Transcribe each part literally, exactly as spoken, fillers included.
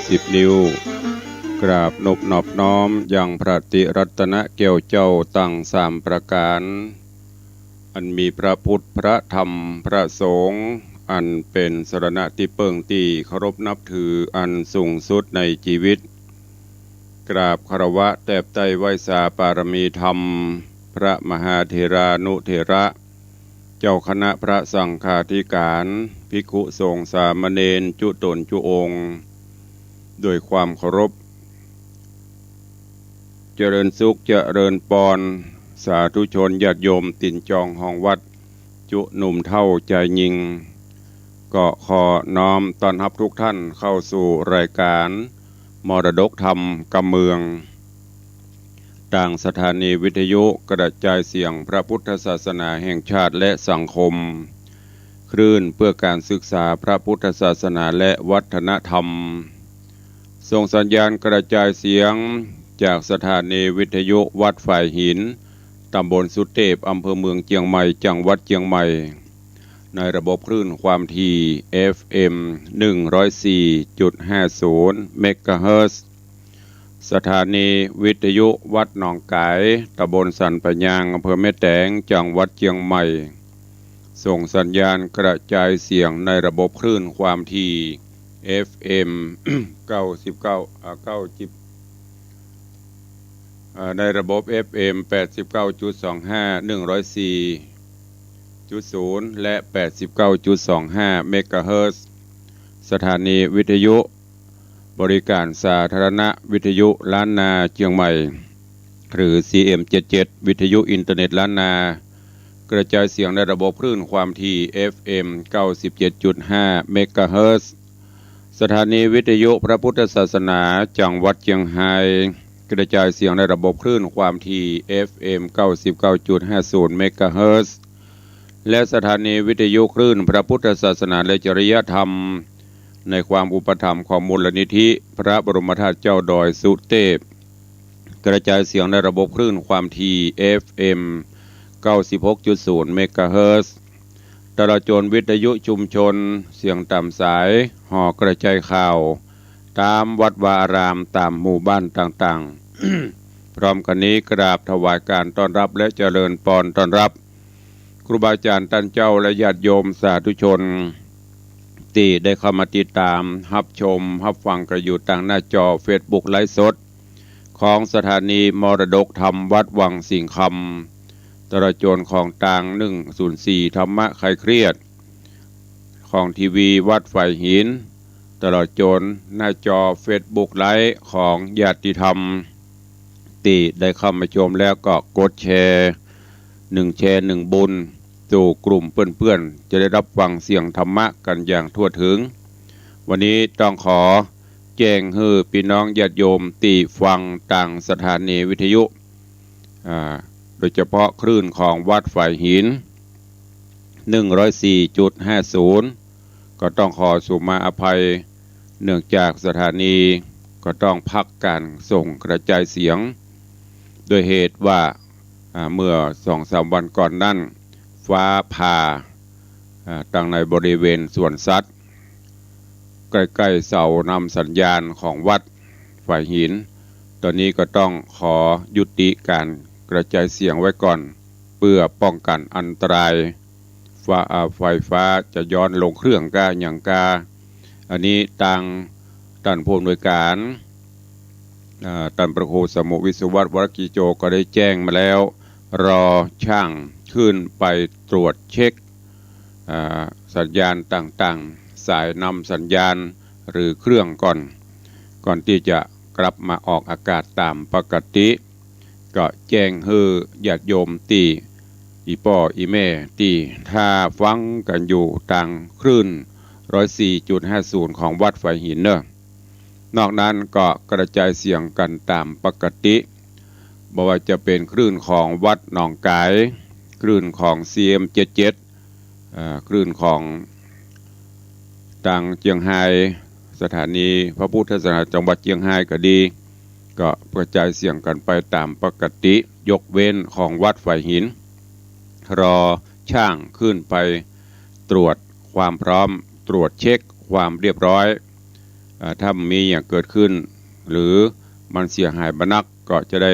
สิบนิ้ว กราบนบนอบน้อมยังพระติรัตนแก้วเจ้าตังสามประก๋าน อันมีพระพุทธ พระธรรม พระสงฆ์ อันเป๋นสรณะตี้เปิ้งตี้เคารพนับถืออันสูงสุดในจีวิต กราบคารวะแตบไต้ไหว้สาปารมีธรรม พระมหาเถรานุเถระ เจ้าคณะพระสังฆาธิก๋าน ภิกขุสงฆ์สามเณรจุ๊ต๋นจุ๊องค์ โดยความเคารพ เจริญสุขเจริญปอน สาธุชนญาติโยมตี๋นจองฮองวัด จุ๊หนุ่มเฒ่าจายญิง ก็ขอน้อมต้อนฮับทุกท่านเข้าสู่รายก๋านมรดกธรรมกำเมือง ตางสถานีวิทยุกระจายเสียงพระพุทธศาสนาแห่งชาติและสังคม คลื่นเพื่อการศึกษาพระพุทธศาสนาและวัฒนธรรม ส่งสัญญาณกระจายเสียงจากสถานีวิทยุวัดฝายหิน ตำบลสุเตพ อำเภอเมืองเจียงใหม่ จังหวัดเจียงใหม่ ในระบบคลื่นความถี่ เอฟเอ็ม หนึ่งร้อยสี่จุดห้าศูนย์ เมกะเฮิรตซ์ สถานีวิทยุวัดหนองก๋าย ตำบลสันป่ายยาง อำเภอแม่แตง จังหวัดเจียงใหม่ ส่งสัญญาณกระจายเสียงในระบบคลื่นความถี่ เอฟเอ็ม เก้าสิบเก้า อ่า เก้าสิบ อ่า ในระบบ เอฟเอ็ม แปดสิบเก้าจุดสองห้า หนึ่งร้อยสี่จุดศูนย์ และ แปดสิบเก้าจุดสองห้า เมกะเฮิรตซ์ สถานีวิทยุบริการสาธารณวิทยุล้านนาเจียงใหม่ หรือ ซีเอ็มเจ็ดเจ็ด วิทยุอินเทอร์เน็ตล้านนา กระจายเสียงในระบบคลื่นความถี่ เอฟเอ็ม เก้าสิบเจ็ดจุดห้า เมกะเฮิรตซ์ สถานีวิทยุพระพุทธศาสนาจังหวัดเจียงไฮ้ กระจายเสียงในระบบคลื่นความถี่ เอฟเอ็ม เก้าสิบเก้าจุดห้าศูนย์ เมกะเฮิรตซ์ และสถานีวิทยุคลื่นพระพุทธศาสนาและจริยธรรม ในความอุปถัมภ์ของมูลนิธิพระบรมธาตุเจ้าดอยสุเตพ กระจายเสียงในระบบคลื่นความถี่ เอฟเอ็ม เก้าสิบหกจุดศูนย์ เมกะเฮิรตซ์ ตลอดจ๋นวิทยุชุมชน เสียงต๋ามสาย หอกระจายข่าว ต๋ามวัดวาอาราม ต๋ามหมู่บ้านต่างๆ พร้อมกั๋นนี้กราบถวายก๋านต้อนฮับและเจริญปอนต้อนฮับ ครูบาอาจ๋ารย์ต้านเจ้าและญาติโยมสาธุชน ตี้ได้เข้ามาติดต๋าม ฮับชม ฮับฟังกั๋นอยู่ตางหน้าจอเฟซบุ๊กไลฟ์สด ของสถานีมรดกธรรมวัดวังสิงห์คำ ตลอดจ๋นของตาง หนึ่งศูนย์สี่ ธรรมะคลายเครียด ของทีวีวัดฝายหิน ตลอดจ๋นหน้าจอเฟซบุ๊กไลฟ์ของญาติธรรม ตี้ได้เข้ามาชมแล้วก็กดแชร์ หนึ่งแชร์หนึ่งบุญ สู่กลุ่มเปื้อนๆ จะได้ฮับฟังเสียงธรรมะกั๋นอย่างทั่วถึง วันนี้ต้องขอแจ้งหื้อปี้น้องญาติโยมตี้ฟังตางสถานีวิทยุ อ่า โดยเฉพาะคลื่นของวัดฝายหิน หนึ่งร้อยสี่จุดห้าศูนย์ ก็ต้องขอสุมาอภัย เนื่องจากสถานีก็ต้องพักก๋านส่งกระจายเสียง โดยเหตุว่า อ่า เมื่อสองสามวันก่อนนั้น ฟ้าผ่า อ่า ตางในบริเวณสวนสัตว์ ใก้ๆ เสานำสัญญาณของวัดฝายหิน ต๋อนนี้ก็ต้องขอยุติก๋านกระจายเสียงไว้ก่อน เปื้อป้องกั๋นอันตราย ฟ้า อ่า ไฟฟ้าจะย้อนลงเครื่องก้าหยังก้า อันนี้ตางต้านผู้อำนวยก๋าน อ่า ต้านพระครูสมุห์ วิศวัฒน์ วรกิจโจ ก็ได้แจ้งมาแล้ว รอจ้างขึ้นไปตรวจเช็ค อ่า สัญญาณต่างๆ สายนำสัญญาณหรือเครื่องก่อน ก่อนตี้จะกลับมาออกอากาศต๋ามปกติ ก็แจ้งหื้อญาติโยมตี้ อี่ป้ออี่แม่ตี้ ถ้าฟังกั๋นอยู่ตางคลื่น ร้อยสี่จุดห้าศูนย์ ของวัดฝายหินเน่อ นอกนั้นก็กระจายเสียงกั๋นต๋ามปกติ บ่ว่าจะเป๋นคลื่นของวัดหนองก๋าย คลื่นของ ซีเอ็มเจ็ดเจ็ด อ่า คลื่นของตางเจียงไฮ้ สถานีพระพุทธศาสนาจังหวัดเจียงไฮ้ก็ดี ก็กระจายเสียงกั๋นไปต๋ามปกติ ยกเว้นของวัดฝายหิน รอจ้างขึ้นไปตรวจความพร้อม ตรวจเช็คความเรียบร้อย อ่า ถ้ามีอย่างเกิดขึ้น หรือมันเสียหายบ่นัก ก็จะได้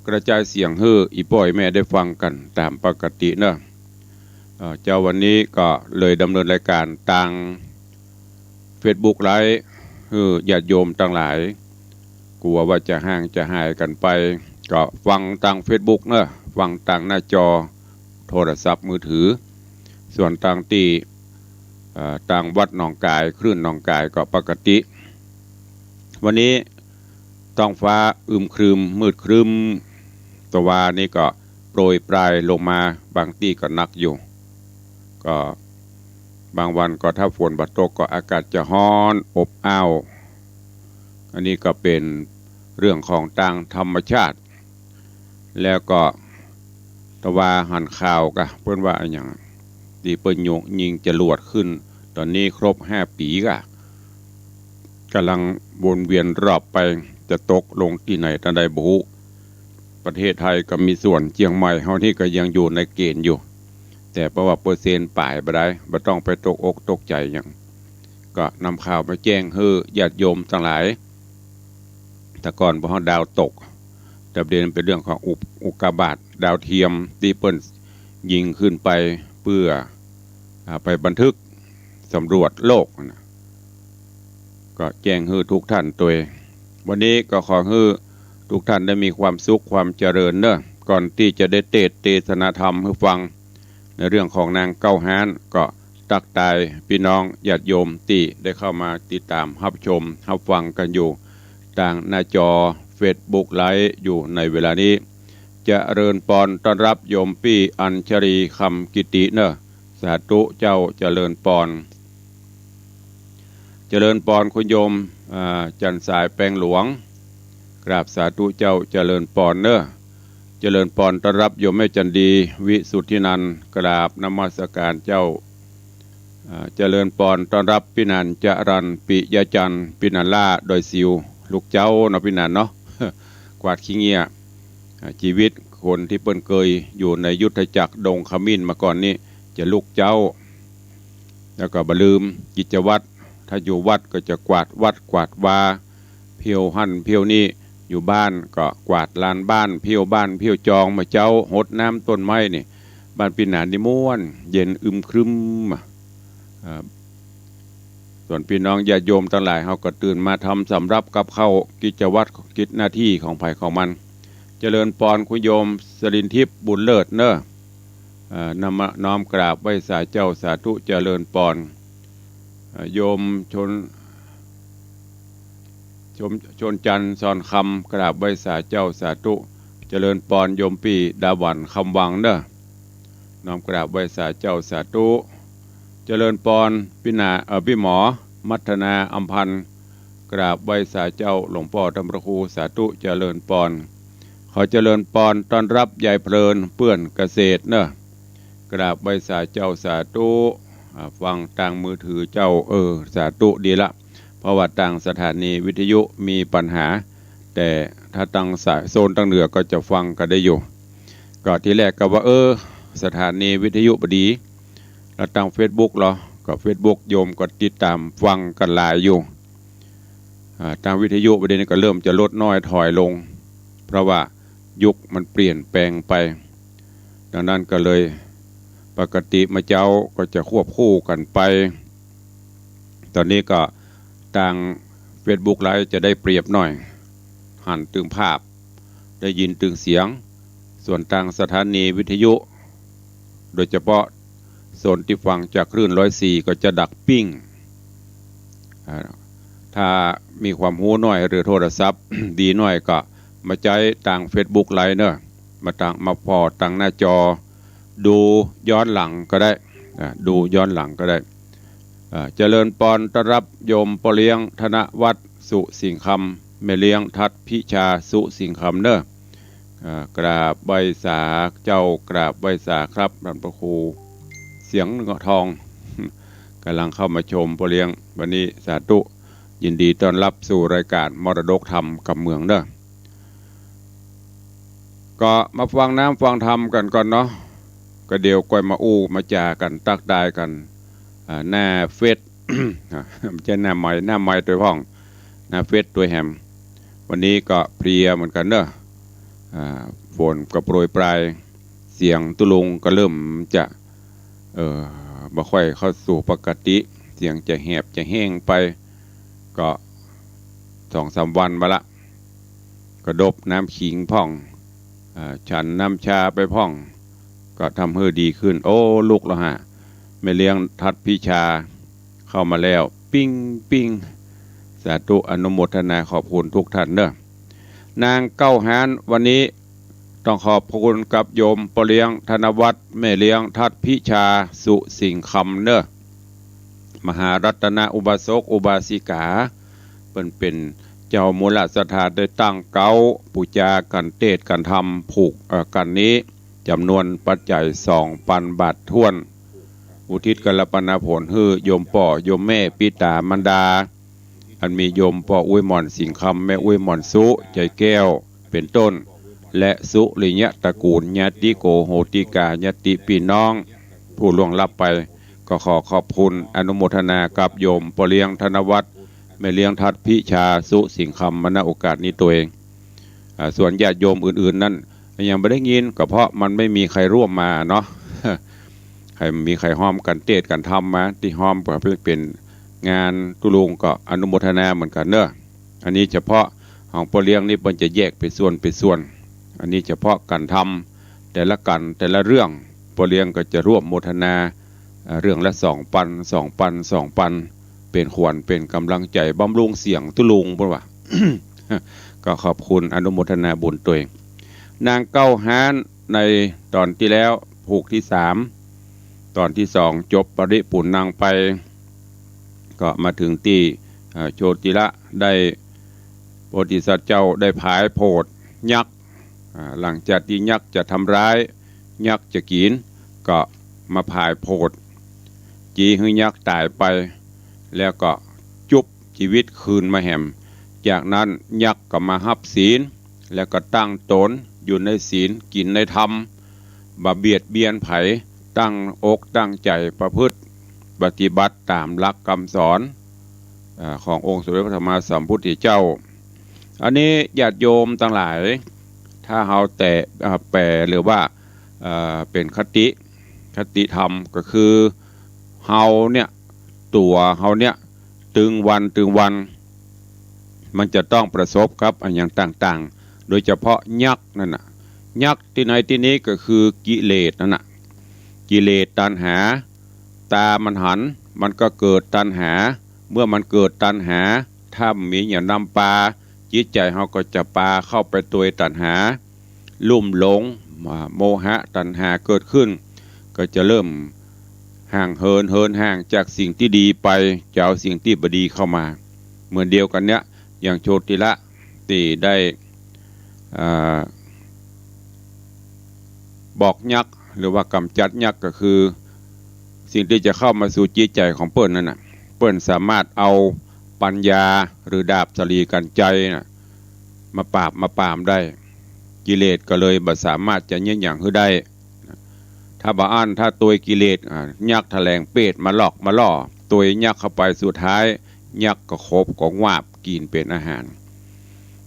กระจายเสียงหื้ออี่ป้ออี่แม่ได้ฟังกั๋นต๋ามปกติเนาะ เอ่อ เจ๊าวันนี้ก็เลยดำเนินรายการตางเฟซบุ๊กไลฟ์ หื้อญาติโยมตังหลาย กั๋วว่าจะห่างจะหายกั๋นไป ก็ฟังตางเฟซบุ๊กเนาะ ฟังตางหน้าจอโทรศัพท์มือถือ ส่วนตางตี้ เอ่อ ตางวัดหนองกาย คลื่นหนองกายก็ปกติ วันนี้ท้องฟ้าอึมครึม มืดครึ้ม ตะวานี่ก็โปรยปรายลงมา บางตี้ก็หนักอยู่ ก็บางวันก็ถ้าฝนบ่ตกก็อากาศจะฮ้อนอบอ้าว อันนี้ก็เป๋นเรื่องของตางธรรมชาติ แล้วก็ตะวาหันข่าวกะ เปิ้นว่าอะหยัง ตี้เปิ้นยกยิงจรวดขึ้น ต๋อนนี้ครบห้าปี๋กะ ก่ำลังวนเวียนรอบไป จะตกลงตี้ไหนตางใดบ่ฮู้ ประเทศไทยก็มีส่วน เจียงใหม่เฮานี่ก็ยังอยู่ในเกณฑ์อยู่ แต่เพราะว่าเปอร์เซ็นต์ป๋ายบ่ได้ บ่ต้องไปตกอกตกใจ๋หยัง ก็นำข่าวมาแจ้งหื้อญาติโยมตังหลาย แต่ก่อนพวกเฮาดาวตก แต่เดี๋ยวนี้เป๋นเรื่องของอุก- อุกกาบาตดาวเทียมตี้เปิ้นยิงขึ้นไปเปื้อ อ่า ไปบันทึกสำรวจโลกนะ ก็แจ้งหื้อทุกท่านตวย วันนี้ก็ขอหื้อทุกท่านได้มีความสุขความเจริญเนาะ ก่อนตี้จะได้เตสน์เตสนาธรรมหื้อฟัง ในเรื่องของนางเก๊าฮ้าน ก็ตั๊กตายปี้น้องญาติโยมตี้ได้เข้ามาติดต๋ามฮับชมฮับฟังกั๋นอยู่ ตางหน้าจอเฟซบุ๊กไลฟ์อยู่ในเวลานี้ เจริญปอนต้อนฮับโยมปี้อัญชลีคำกิติเนาะ สาธุเจ้า เจริญปอน เจริญปอนคุณโยม อ่า จันทร์สายแปงหลวง กราบสาธุเจ้า เจริญปอนเนาะ เจริญปอนต้อนฮับโยมแม่จันดี วิสุทธินันท์ กราบนมัสการเจ้า อ่า เจริญปอนต้อนฮับปี้หนานจรัญ ปิยะจันทร์ ปี้หนานล่า ดอยสิว ลูกเจ้าเนาะปี้หนานเนาะ กวาดขี้เงี้ย อ่า จีวิตคนตี้เปิ้นเกยอยู่ในยุทธจักรดงขมิ้นมาก่อนนี้ จะลูกเจ้า แล้วก็บ่ลืมกิจวัตร ถ้าอยู่วัดก็จะกวาดวัดกวาดวา เผี้ยวหั้นเผี้ยวนี่ อยู่บ้านก็กวาดลานบ้าน เผี้ยวบ้านเผี้ยวจอง เมื่อเจ๊าหดน้ำต้นไม้นี่ บ้านปี้หนานนี่ม่วนเย็นอึมครึ้มอะ อ่า ส่วนปี้น้องญาติโยมตังหลาย เฮาก็ตื่นมาทำสำรับกับข้าว กิจวัตรกิจหน้าตี้ของใผของมัน เจริญปอนคุณโยมสรินทิพย์บุญเลิศเนาะ เอ่อ นำมาน้อมกราบไหว้สาเจ้า สาธุ เจริญปอน เอ่อ โยมชน ชม- ชนจันทร์สอนคำ กราบไหว้สาเจ้า สาธุ เจริญปอนโยมปี้ดาหวันคำวังเนาะ น้อมกราบไหว้สาเจ้า สาธุ เจริญปอนปี้หนา- เอ่อ ปี้หมอมัทนาอำพันธ์ กราบไหว้สาเจ้าหลวงป้อต้านพระครู สาธุ เจริญปอน ขอเจริญปอนต้อนฮับยายเพลินเปื้อนเกษตรเนาะ กราบไหว้สาเจ้า สาธุ อ่า ฟังตางมือถือเจ้า เออ สาธุ ดีละ เพราะว่าตางสถานีวิทยุมีปัญหา แต่ถ้าตางสายโซนตางเหนือก็จะฟังกั๋นได้อยู่ ก็ทีแรกก็ว่า เออ สถานีวิทยุบ่ดี แล้วตางเฟซบุ๊กเหรอ ก็เฟซบุ๊กโยมก็ติดต๋ามฟังกั๋นหลายอยู่ อ่า ตางวิทยุบ่ดีนี่ก็เริ่มจะลดน้อยถอยลง เพราะว่ายุคมันเปลี่ยนแปลงไป ดังนั้นก็เลย ปกติมาเจ๊าก็จะควบคู่กั๋นไป ต๋อนนี้ก็ตางเฟซบุ๊กไลฟ์จะได้เปรียบหน่อย หันตึงภาพ ได้ยินตึงเสียง ส่วนตางสถานีวิทยุ โดยเฉพาะโซนตี้ฟังจากคลื่นร้อยสี่ ก็จะดักปิ้ง อ่า ถ้ามีความฮู้หน้อยหรือโทรศัพท์ดีหน้อยก็มาใจ๊ตางเฟซบุ๊กไลฟ์เนาะ มาตาง- มาผ่อตางหน้าจอ ดูย้อนหลังก็ได้ อ่า ดูย้อนหลังก็ได้ อ่า เจริญปอนต้อนฮับโยมป้อเลี้ยงธนวัฒน์สุสิงห์คำ แม่เลี้ยงทัดพิชาสุสิงห์คำเนาะ อ่า กราบไหว้สาเจ้า กราบไหว้สาครับต้านพระครู เสียงเงาะทอง ก๋ำลังเข้ามาชมป้อเลี้ยงวันนี้ สาธุ ยินดีต้อนฮับสู่รายก๋านมรดกธรรมกำเมืองเนาะ ก็มาฟังน้ำฟังธรรมกั๋นก่อนเนาะ ก็เดี๋ยวก่อยมาอู้มาจ๋ากั๋น ตั๊กตายกั๋น อ่า หน้าเฟซ บ่ใจ้หน้าไมค์ หน้าไมค์ตวยพ่อง หน้าเฟซตวยแหม วันนี้ก็เพลียเหมือนกั๋นเนาะ อ่า ฝนก็โปรยปราย เสียงตุ๊ลุงก็เริ่มจะ เอ่อ บ่ค่อยเข้าสู่ปกติ เสียงจะแหบจะแห้งไป ก็สองสามวันมาละ ก็ดบน้ำขิงพ่อง อ่า ฉันน้ำชาไปพ่อง ก็ทำหื้อดีขึ้น โอ้ ลุกแล้วฮะ แม่เลี้ยงทัดพิชาเข้ามาแล้ว ปิ๊งปิ๊ง สาธุ อนุโมทนาขอบคุณทุกท่านเนาะ นางเก้าฮ้าน วันนี้ต้องขอบคุณกับโยมป้อเลี้ยงธนวัฒน์ แม่เลี้ยงทัดพิชา สุสิงห์คำเนาะ มหารัตนอุบาสกอุบาสิกา เปิ้นเป๋นเจ้ามูลศรัทธาได้ตั้งเก๊า ปู๋จากั๋นเตสน์กั๋นธรรม ผูก เอ่อ กั๋นนี้ จ๋ำนวนปัจจัยสองปันบาทถ้วน อุทิศกัลปนาผลหื้อโยมป้อโยมแม่ปิต๋ามารดา อันมีโยมป้ออุ๊ยหม่อนสิงห์คำ แม่อุ๊ยหม่อนสุ ใจ๋แก้ว เป๋นต้น และสุริยะตระกูล ญาติโกโหติกา ญาติปี้น้อง ผู้ล่วงลับไป ก็ขอขอบคุณอนุโมทนากับโยมป้อเลี้ยงธนวัฒน์ แม่เลี้ยงทัดพิชา สุสิงห์คำ มา ณ โอกาสนี้ตวย อ่า ส่วนญาติโยมอื่นๆ นั้น ยังบ่ได้ยิน ก็เพราะมันไม่มีใครร่วมมาเนาะ ใครมีใครฮ้อมกั๋นเตสน์กั๋นธรรมมา ตี้ฮ้อมก็เป๋นงานตุ๊ลุงก็อนุโมทนาเหมือนกั๋นเนาะ อันนี้เฉพาะของป้อเลี้ยงนี่เปิ้นจะแยกเป๋นส่วนเป๋นส่วน อันนี้เฉพาะกั๋นธรรม แต่ละกั๋นแต่ละเรื่อง ป้อเลี้ยงก็จะร่วมโมทนา อ่า เรื่องละสองปัน สองปัน สองปัน เป๋นขวัญเป๋นก๋ำลังใจ๋บำรุงเสียงตุ๊ลุง เปิ้นว่า ก็ขอบคุณอนุโมทนาบุญตวย นางเก้าฮ้าน ในต๋อนตี้แล้ว ผูกตี้สาม ต๋อนตี้สองจบปริปุณณังไป ก็มาเถิงตี้ เอ่อ โชติละได้ โพธิสัตว์เจ้าได้ผายโผดยักษ์ อ่า หลังจากตี้ยักษ์จะทำร้าย ยักษ์จะกิ๋น ก็มาผายโผด จีหื้อยักษ์ต๋ายไป แล้วก็จุบจีวิตคืนมาแหม จากนั้นยักษ์ก็มาฮับศีล แล้วก็ตั้งต๋นอยู่ในศีล กิ๋นในธรรม บ่เบียดเบียนใผ ตั้งอกตั้งใจ๋ประพฤติปฏิบัติต๋ามหลักกำสอน อ่า ขององค์สมเด็จพระสัมมาสัมพุทธเจ้า อันนี้ญาติโยมตังหลาย ถ้าเฮาแต่ อ่า แปลหรือว่า เอ่อ เป๋นคติ คติธรรมก็คือ เฮาเนี่ย ตั๋วเฮาเนี่ย ตึงวันตึงวัน มันจะต้องประสบกับอะหยังต่างๆ โดยเฉพาะยักษ์นั่นน่ะ ยักษ์ตี้ในตี้นี้ก็คือกิเลสนั่นน่ะ กิเลสตัณหา ต๋ามันหัน มันก็เกิดตัณหา เมื่อมันเกิดตัณหา ถ้าบ่มีหยังนำปา จิตใจ๋เฮาก็จะปาเข้าไปตวยตัณหา ลุ่มหลง อ่า โมหะตัณหาเกิดขึ้น ก็จะเริ่มห่างเหิน เหินห่างจากสิ่งตี้ดีไป จะเอาสิ่งตี้บ่ดีเข้ามา เหมือนเดียวกั๋นเนี่ย อย่างโชติละตี้ได้ อ่า บอกยักษ์ หรือว่ากำจัดยักษ์ ก็คือ สิ่งตี้จะเข้ามาสู่จิตใจ๋ของเปิ้นนั่นน่ะ เปิ้นสามารถเอาปัญญาหรือดาบสะหลีกัญไชยน่ะ มาปราบมาปรามได้ กิเลสก็เลยบ่สามารถจะเยียะหยังหื้อได้ ถ้าบ่อั้น ถ้าตวยกิเลส อ่า ยักษ์แถลงเปรตมาหลอกมาล่อ ตวยยักษ์เข้าไป สุดท้ายยักษ์ก็ขบก็งวาบกิ๋นเป๋นอาหาร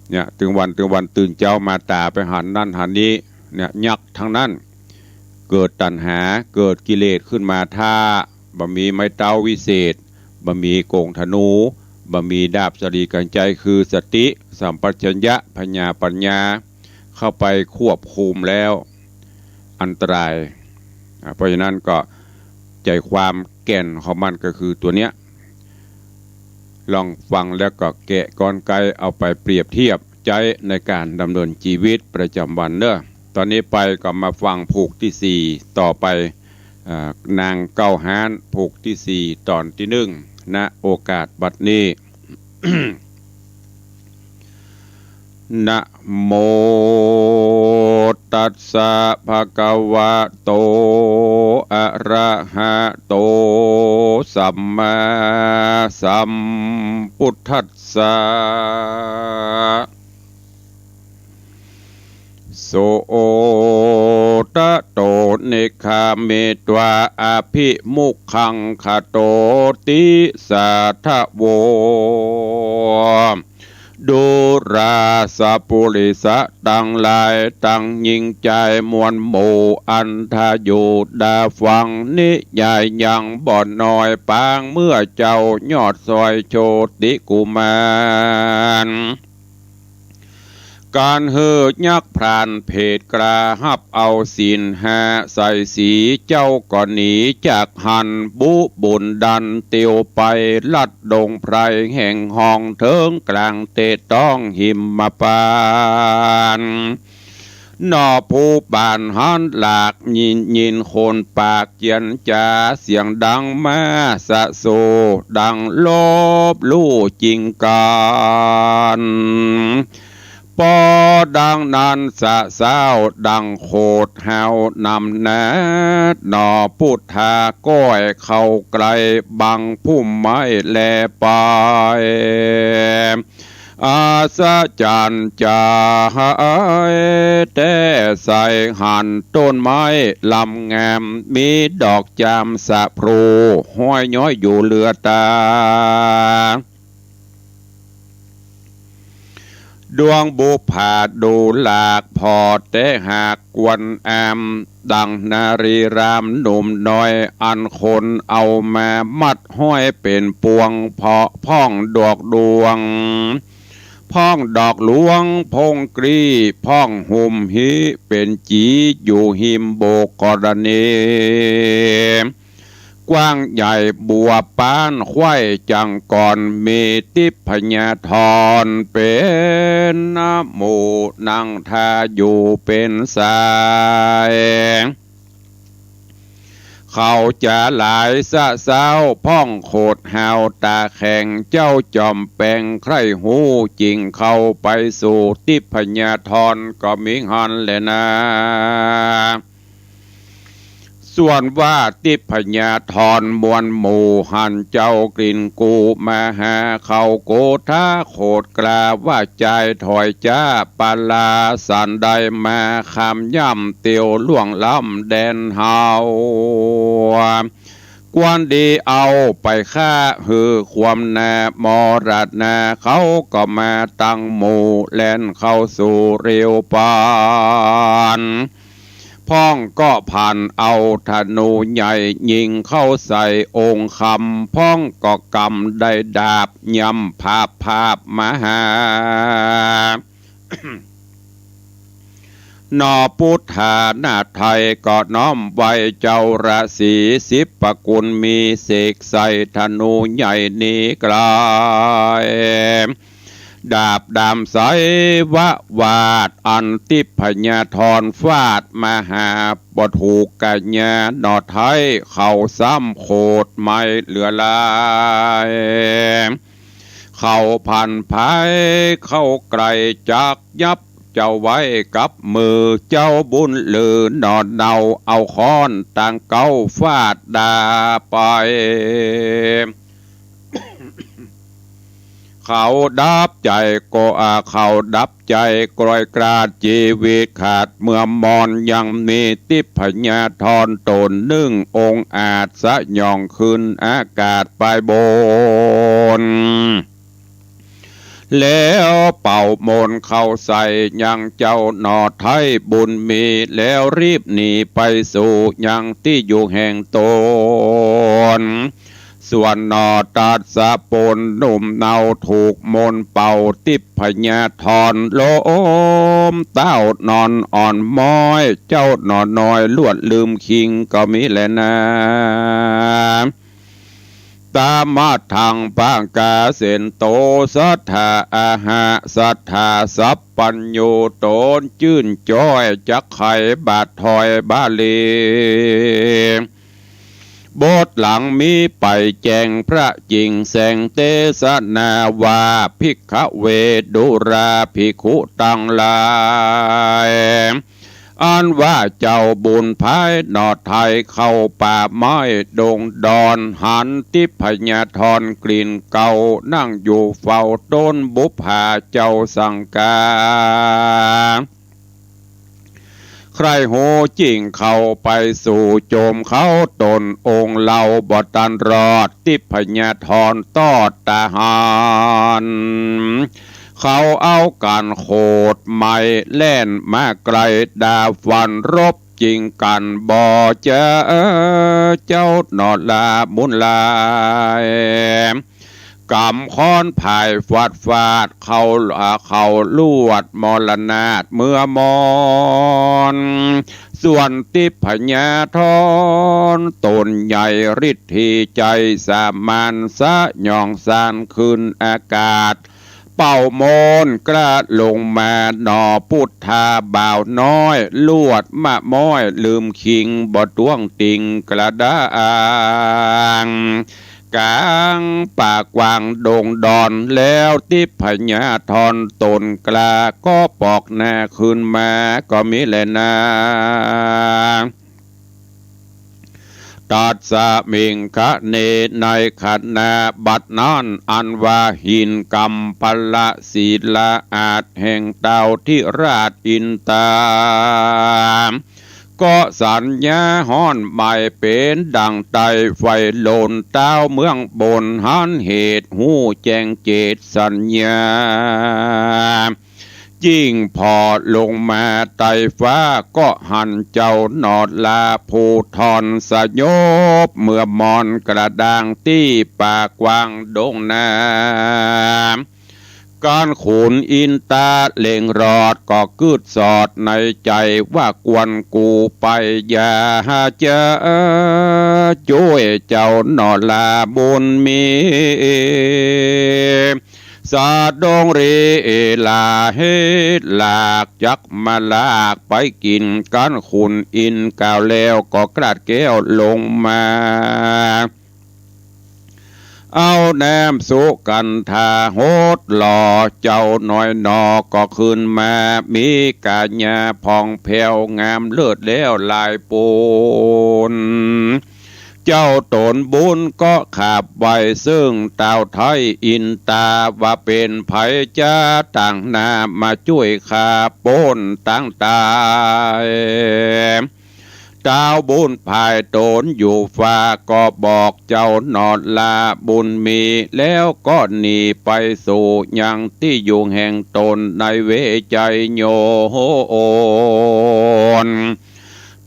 เนี่ย ตึงวันตึงวันตื่นเจ๊ามาต๋าไปหันนั่นหันนี้ เนี่ย ยักษ์ตังนั้น เกิดตัณหา เกิดกิเลสขึ้นมา ถ้าบ่มีไม้เต๊าวิเศษ บ่มีกงธนู บ่มีดาบสะหลีกัญไชย คือสติ สัมปชัญญะ ผญาปัญญา เข้าไปควบคุมแล้ว อันตราย อ่า เพราะฉะนั้นก็ ใจ๋ความแก่นของมันก็คือตั๋วเนี้ย ลองฟังแล้วก็แกะกลไกเอาไปเปรียบเทียบใจ๊ในก๋านดำเนินจีวิตประจ๋ำวันเนาะ ต๋อนนี้ไปก็มาฟังผูกตี้สี่ต่อไป อ่า นางเก้าฮ้าน ผูกตี้สี่ ต๋อนตี้นึ่ง ณ โอกาสบัดนี้ นะโมตัสสะ ภะคะวะโต อะระหะโต สัมมาสัมพุทธัสสะ โส ทะโต เนกขามิ ทวา อะภิมุขขัง ขะโตติ สาทะโว ดูราสปุริสะตังหลาย ตังญิงจายมวลหมู่ อันถ้าอยู่ดาฟังนิยายยังบ่น้อยปาง เมื่อเจ้ายอดซอยโชติกุมาร การหื้อยักษ์พรานเพศกล้า ฮับเอาศีลห้าใส่สี เจ้าก็หนีจากหั้น บุบุญดันเตียวไป ลัดดงไพรแห่งห้อง เถิงกลางเตะต้องหิมพานต์ หน่อผู้บ้านหันหลาก ยิน ยินคนปากเจียนจ๋า เสียงดังมาสะโส ดังลบลู่จิงกั๋น ปอดังนั้นสะเซ้า ดังโขดเห่านำหน้า หน่อปุทธาก้อยเข้าใกล้ บังพุ่มไม้แลไป อัศจรรย์จ๋าแต๊ ใส่หั้นต้นไม้ลำงาม มีดอกจามสะพลู ห้อยย้อยอยู่เหลือต๋า ดวงบุปผาดูหลาก ผ่อแต๊หากกวนอาม ดังนารีรามหนุ่มน้อย อันคนเอามามัดห้อยเป๋นปวง เพาะพ่องดอกดวง พ่องดอกหลวงพงกรี พ่องหุมหิเป๋นจี อยู่ฮิมโบกกรณี กว้างใหญ่บัวป๊านไขว้จังกร มีทิพยธรเป๋นหมู่ นั่งท่าอยู่เป๋นสาย เขาจ๋าหลายสะเซ้า พ่องโขดเห่าต๋าแข็ง เจ้าจอมแป๋งใคร่ฮู้จิ่งเข้าไปสู่ ทิพยธรก็มีหั้นแลนา ส่วนว่าทิพยธรมวลหมู่ หันเจ้ากลิ่นกูมาหา เขาโกธาโขดกล้า ว่าจายถอยจ๊า ปาลาสันได้มา คำย่ำเตียวล่วงล้ำแดนเฮา ควรดีเอาไปฆ่า หื้อความหน้ามรณา เขาก็มาตังหมู่ แล่นเข้าสู่เร็วปาน พ่องก็ผันเอาธนูใหญ่ ยิงเข้าใส่องค์คำ พ่องก็กำได้ดาบ ย่ำผาบผาบมาหา หน่อปุทธาหน้าไทยก็น้อมไหว้เจ้าราศี สิบประกุลมีเสกใส่ธนูใหญ่หนีไกล ดาบดำใสวะวาด อันทิพยธรฟาดมาหา บ่ถูกกัญญาหน่อไทย เขาซ้ำโขดไม่เหลือหลาย เขาผันผายเข้าใกล้ จักยับเจ้าไว้กับมือ เจ้าบุญลือหน่อเนา เอาค้อนตางเก๊าฟาดดาไป เขาดับใจ๋ ก็อา เขาดับใจ๋กลอยกลาด จีวิตขาดเมื่อมอน ยังมีทิพยธรต๋นนึ่งองอาจ สยองขึ้นอากาศไปบน แล้วเป่ามนต์เข้าใส่ยังเจ้าหน่อไทยบุญมี แล้วรีบหนีไปสู่ยังตี้อยู่แห่งต๋น ส่วนหน่อตัสสะพลหนุ่มเนา ถูกมนต์เป่าทิพยธร ล้มเต้านอนอ่อนม้อย เจ้าหน่อน้อยลวดลืมคิงก็มีแลนา ตามาทังปะกาเสนโต สัตถาอาหะ สัตถาสัพพัญญู ต๋นจื้นจ้อยจักไขบาทถอยบาลี บทหลังมีไปแจ้งพระจิ่งแสงเตสนาว่า ภิกขเวดูราภิกขุตังหลาย อันว่าเจ้าบุญภายหน่อไทยเข้าป่าไม้ดงดอน หันทิพยธรกลิ่นเก่า นั่งอยู่เฝ้าต๋นบุปผาเจ้าสังกา ใคร่ฮู้จิ่งเข้าไปสู่โจมเขาต๋นองค์เล่าบ่ตันรอด ทิพยธรตอดตาหัน ใค เขาเอากั๋นโขดไหม้แล่นมาไก๋ ดาฟันรบจิ่งกั๋นบ่เจอ เจ้าหน่อลาบุญหลาย กำค้อนผายฟาดฟาด เขา เขาลวดมรณาถเมือมอน ส่วนทิพยธรต๋นใหญ่ฤทธิใจ๋ สามารถสยองสานขึ้นอากาศ เป่ามนต์กล้าลงมาหน่อ ปุทธาบ่าวน้อย ลวดมะม้อยลืมคิง บ่ต้วงติ่งกระด้าง ก๋างป่ากว้างดงดอน แล้วทิพยธรต๋นกล้า ก็ปอกหน้าขึ้นมาก็มีแลนา ตัสมิงคะเน ในขณะบัดนั้น อันว่าหินกำพละศิลาอาสน์แห่งเต้าธิราชอินตา ก็สัญญาฮ้อนไหม้เป๋นดั่งไตไฟโลน ต้าวเมืองบนหันเหตุฮู้แจ้งเจตสัญญา จิ่งผ่อลงมาไต้ฟ้า ก็หันเจ้าหน่อลาผู้ทอนสยบเมือมอนกระด้างตี้ป่ากว้างดงนา ก้านขุนอินตาเล็งรอดก็กึ๊ดสอดในใจ๋ว่า ควรกู๋ไปอย่าเจอ จ้วยเจ้าหน่อลาบุญมี สาดงรีลาเหตุหลาก จักมาลากไปกิ๋น ก้านขุนอินกล่าวแล้วก็กราดแก้วลงมา เอาน้ำสุกัณฑาหดหล่อ เจ้าน้อยหน่อก็ขึ้นมา มีก๋ายาผ่องแผ้วงามเลิศแล้วหลายปูน เจ้าต๋นบุญก็ขาบไหว้ ซึ่งต้าวไทยอินตา ว่าเป๋นใผจาต่างหน้า มาจ้วยข้าป๊นตางต๋าย ต้าวบุญภายต๋นอยู่ฟ้า ก็บอกเจ้าหน่อลาบุญมี แล้วก็หนีไปสู่ยังตี้อยู่แห่งต๋นในเวไชยโยน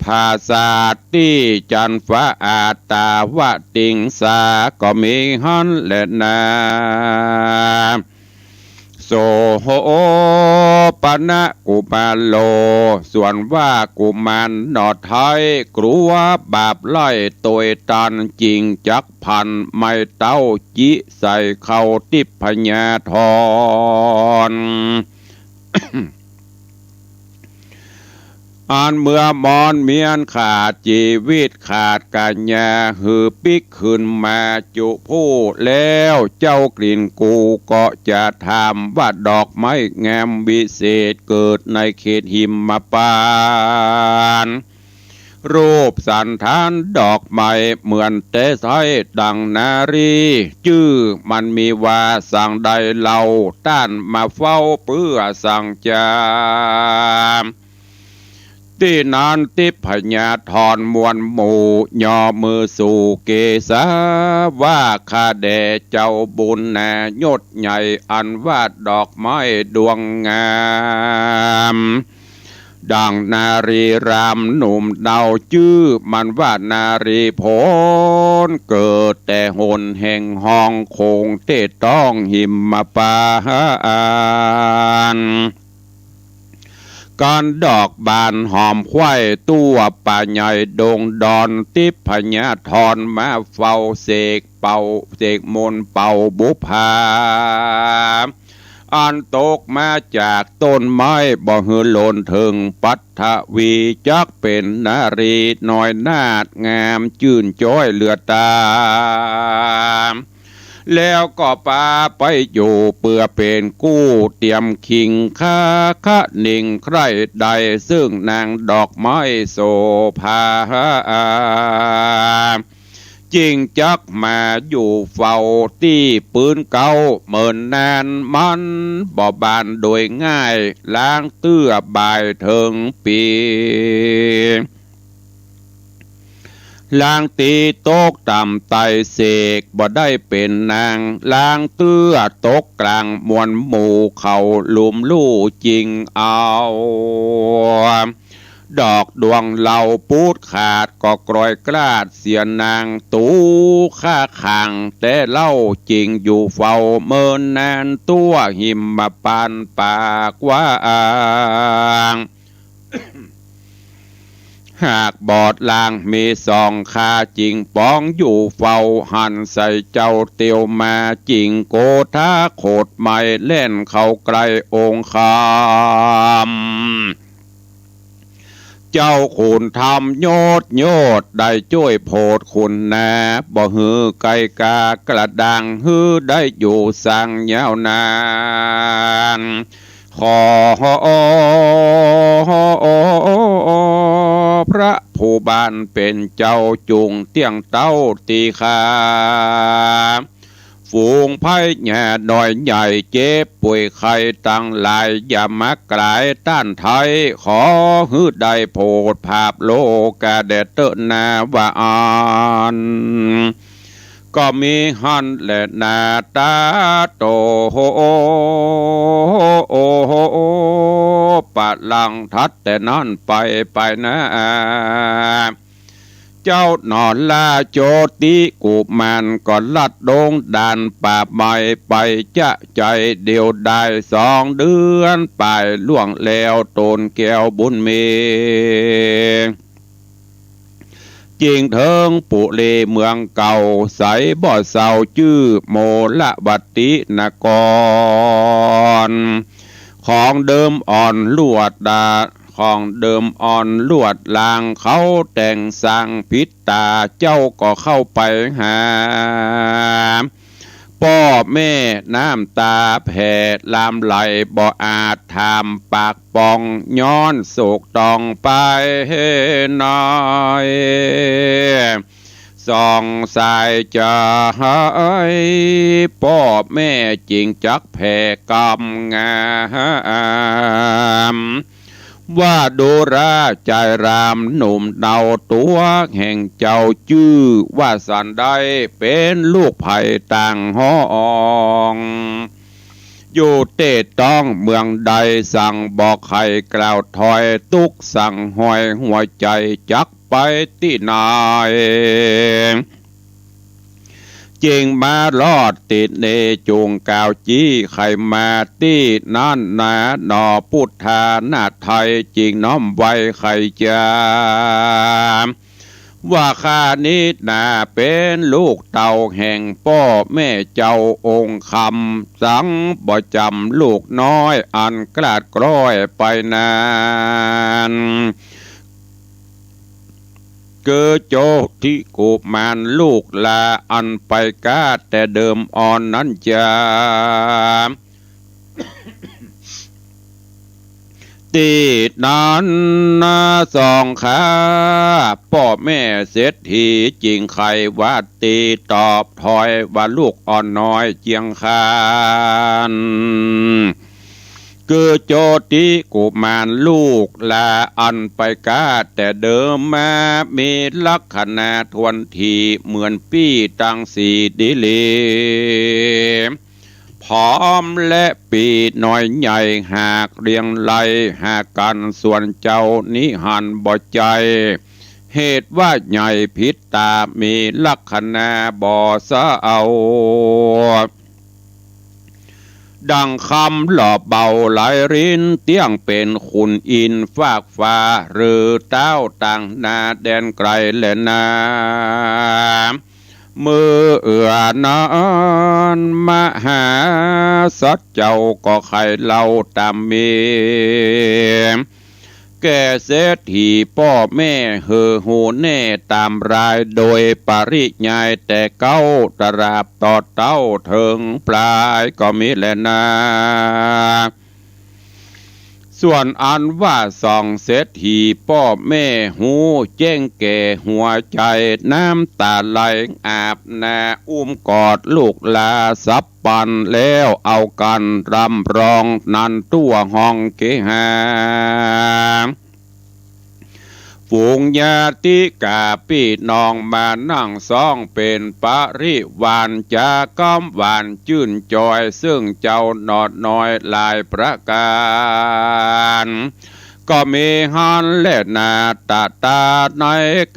ผาสาทตี้จันฟ้าอาตาวติงสา ก็มีหั้นแลนา โสปณะกุมารโล ส่วนว่ากุมารหน่อไทย กลัวบาปไล่ตวยตัน จิ่งจักผันไม้เต๊าจิใส่เข้าทิพยธร อันเมือมอนเมียนขาดจีวิตขาดก๋ายา หือปิ๊กขึ้นมาจุผู้แล้ว เจ้ากลิ่นกูก็จะถามว่า ดอกไม้งามวิเศษเกิดในเขตหิมพานต์ รูปสัณฐานดอกไม้เหมือนแต่ใสดังนารี จื้อมันมีว่าสังใดเล่า ต้านมาเฝ้าเปื้อสังจา ตี้นั้นทิพยธรมวลหมู่ ย่อมือสู่เกศา ว่าข้าแด่เจ้าบุญนายศใหญ่ อันว่าดอกไม้ดวงงาม ดังนารีรามหนุ่มเนา จื้อมันว่านารีผล เกิดแต่หนแห่งห้องโขงเตต้องหิมพานต์ กันดอกบานหอมไขว้ ตั้วป่าใหญ่ดงดอน ทิพยธรมาเฝ้าเสกเป่า เสกมนต์เป่าบุปผา อันตกมาจากต้นไม้ บ่หื้อหล่นเถิงปัทวี จักเป๋นนารีน้อยนาฏงามจื้นจ้อยเหลือต๋า แล้วก็ปาไปอยู่เปื้อเป๋นกู้เตียมคิงคาคะนิงใคร่ได้ ซึ่งนางดอกไม้โสภา จิ่งจักมาอยู่เฝ้าตี้ปื๊นเก๊า เมินนานมันบ่บานโดยง่าย ลางเตื้อบ่ายเถิงปี๋ เ ลางตี๋ตกต่ำไต่เสก บ่ได้เป๋นนาง ลางเตื้อตกกล๋างมวลหมู่ เขาลุมลู่จิ่งเอา ดอกดวงเหล่าปูดขาด ก็กรอยกลาดเสียนาง ตุ๊กข้าขังแต่เล่า จิ่งอยู่เฝ้าเมินนาน ตั๋วหิมปานปากกว้าง หากบอดลางมีสองขา จิ่งปองอยู่เฝ้า หันใส่เจ้าเตียวมา จิ่งโกธาโขดไหม้ แล่นเข้าใก้องค์คำ เจ้าขุนธรรมยศยศ ได้จ้วยโผดคุณนา บ่หื้อไก่กากระด้าง หื้อได้อยู่สังยาวนาน ขอพระผู้บานเป๋นเจ้า จุ่งเตี้ยงเต้าตี้ข้า ฝูงพญาน้อยใหญ่ เจ็บป่วยไข้ตังหลาย อย่ามากลายต้านไท้ ขอหื้อได้โผดภาพโลกาแด่เต๊อะนา ว่าอั้น ก็มีหั้นแหละนา ต๋าโต ปะหลังถัดแต่นั้นไป ไปนา เจ้าหนอราชโจติกุมาร ก็ลัดดงด่านป่าไม้ไป จะใจ๋เดียวดาย สองเดือนป๋ายล่วงแล้ว ต๋นแก้วบุญมี จิ่งเถิงปุรีเมืองเก่า ใสบ่เซาจื้อโมลวตีนคร ของเดิมอ่อนลวดดา ของเดิมอ่อนลวดลาง เขาแต่งสร้างผิดต๋า เจ้าก็เข้าไปหา ป้อแม่น้ำต๋าแผ่หลั่งไหล บ่อาจถามปากป่อง ย้อนโศกต้องไปน้อย สองสายใจ๋ ป้อแม่จิ่งจักแผ่กำงาม ว่าดูราชายรามหนุ่มเนา ตั๋วแห่งเจ้าจื้อว่าสันได้ เป๋นลูกใผต่างห้อง อยู่เต๊ต้องเมืองใด สั่งบอกใค่กล่าวถ้อย ตุ๊กข์สั่งห้อยหัวใจ๋ จักไปตี้ไหน จิ่งมารอดตี้นี่จุ่งกล่าวจี้ใค่มาตี้นั้นนา หนอปุทธานาไทย จิ่งน้อมไหว้ใค่จา ว่าข้านี้นาเป๋นลูกเต้าแห่งป้อแม่เจ้าองค์คำ สังบ่จ๋ำลูกน้อยอันกล้าดกล้อยไปนั้น คือโจติกุมารลูกหล้าอันไปกาแต่เดิมอ่อนนั้นจา ตี้นั้นนาสองข้า ป้อแม่เศรษฐีจิ่งใค่ว่าตี้ตอบถ้อยว่าลูกอ่อนน้อยเจียงคาน คือโจติกุมารลูกหล้าอันไปกาแต่เดิมมา มีลักษณะถ้วนถี่เหมือนปี้ตังสี่ดีหลี ผอมและปี้น้อยใหญ่หากเรียงไล่หากั๋น ส่วนเจ้านี้หันบ่ใจ้ เหตุว่าใหญ่ผิดต๋า มีลักษณะบ่เซา ดังคำหล่อเบาไหลริน เตี้ยงเป๋นขุนอินทร์ฟากฟ้า หรือเต๊าต่างนาแดนไก๋แลนา เมื่อนั้นมหาสัตว์เจ้าก็ใค่เล่าต๋ามมี แก่เศรษฐีป้อแม่หื้อฮู้แน่ต๋ามราย โดยปริยายแต่เก๊าตราบต่อเต้าเถิงปลายก็มีแลนา ส่วนอันว่าสองเศรษฐีป้อแม่ฮู้แจ้งแก่หัวใจ๋ น้ำต๋าไหลอาบหน้า อุ้มกอดลูกหล้าสับปันแล้วเอากั๋นร่ำร้อง นั้นตั๋วห้องเกหา ฝูงญาติกาปี้น้องมานั่งซ้องเป๋นปริวาร จ๋ากำหวานจื้นจอย เซิ่งเจ้าหนอดน้อยหลายประก๋าน ก็มีหั้นแลนา ตะตาใน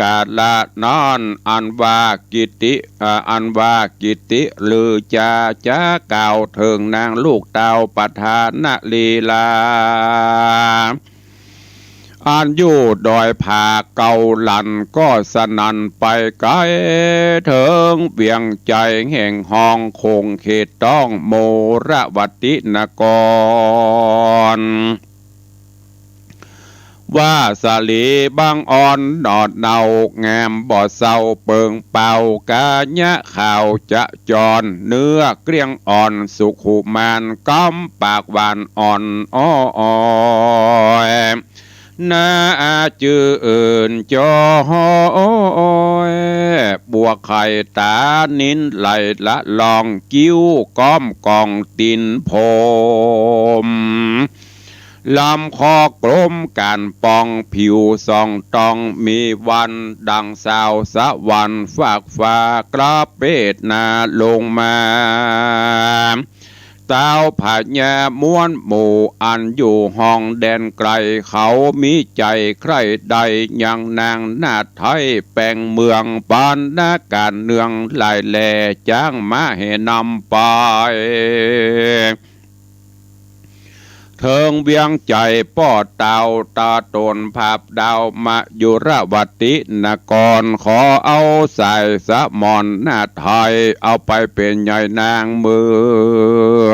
กาละนั้น อันว่ากิตติ อ่า อันว่ากิตติลือจา จ๋ากล่าวเถิงนางลูกเต้าประธานลีลา อันอยู่ดอยผาเกาหลัน ก็สนั่นไปไก๋เถิงเวียงใจ๋ แห่งฮองคงเขตต้องโมรวตินคร ว่าสาลีบังอ่อนหนอดเนา งามบ่เศร้าเปิงเป่า ก๋ายะขาวจะจร เนื้อเกลี้ยงอ่อนสุขุมาน กำปากหวานอ่อนอ้อย น่าจื้นจอย บัวไข่ต๋านิลไหลละลอง กิ้วก้อมกองตี๋นพรหม ลำคอกลมก๋านป่อง ผิวสองตองมีวัน ดังสาวสะหวันฟากฟ้ากระเปดนาลงมา เต้าพญาม้วนหมู่ อันอยู่ฮองแดนไก๋ เขามีใจ๋ใคร่ใด่ยังนางนาฏไทย แป๋งเมืองปานนาก๋านเนืองหลายแล จ๋างมาแห่นำไป เถิงเวียงใจ๋ป้อเต้าต๋าต๋นผาบดาวมยุรวตินคร ขอเอาสายสมรนาฏไทย เอาไปเป๋นใหญ่นางเมื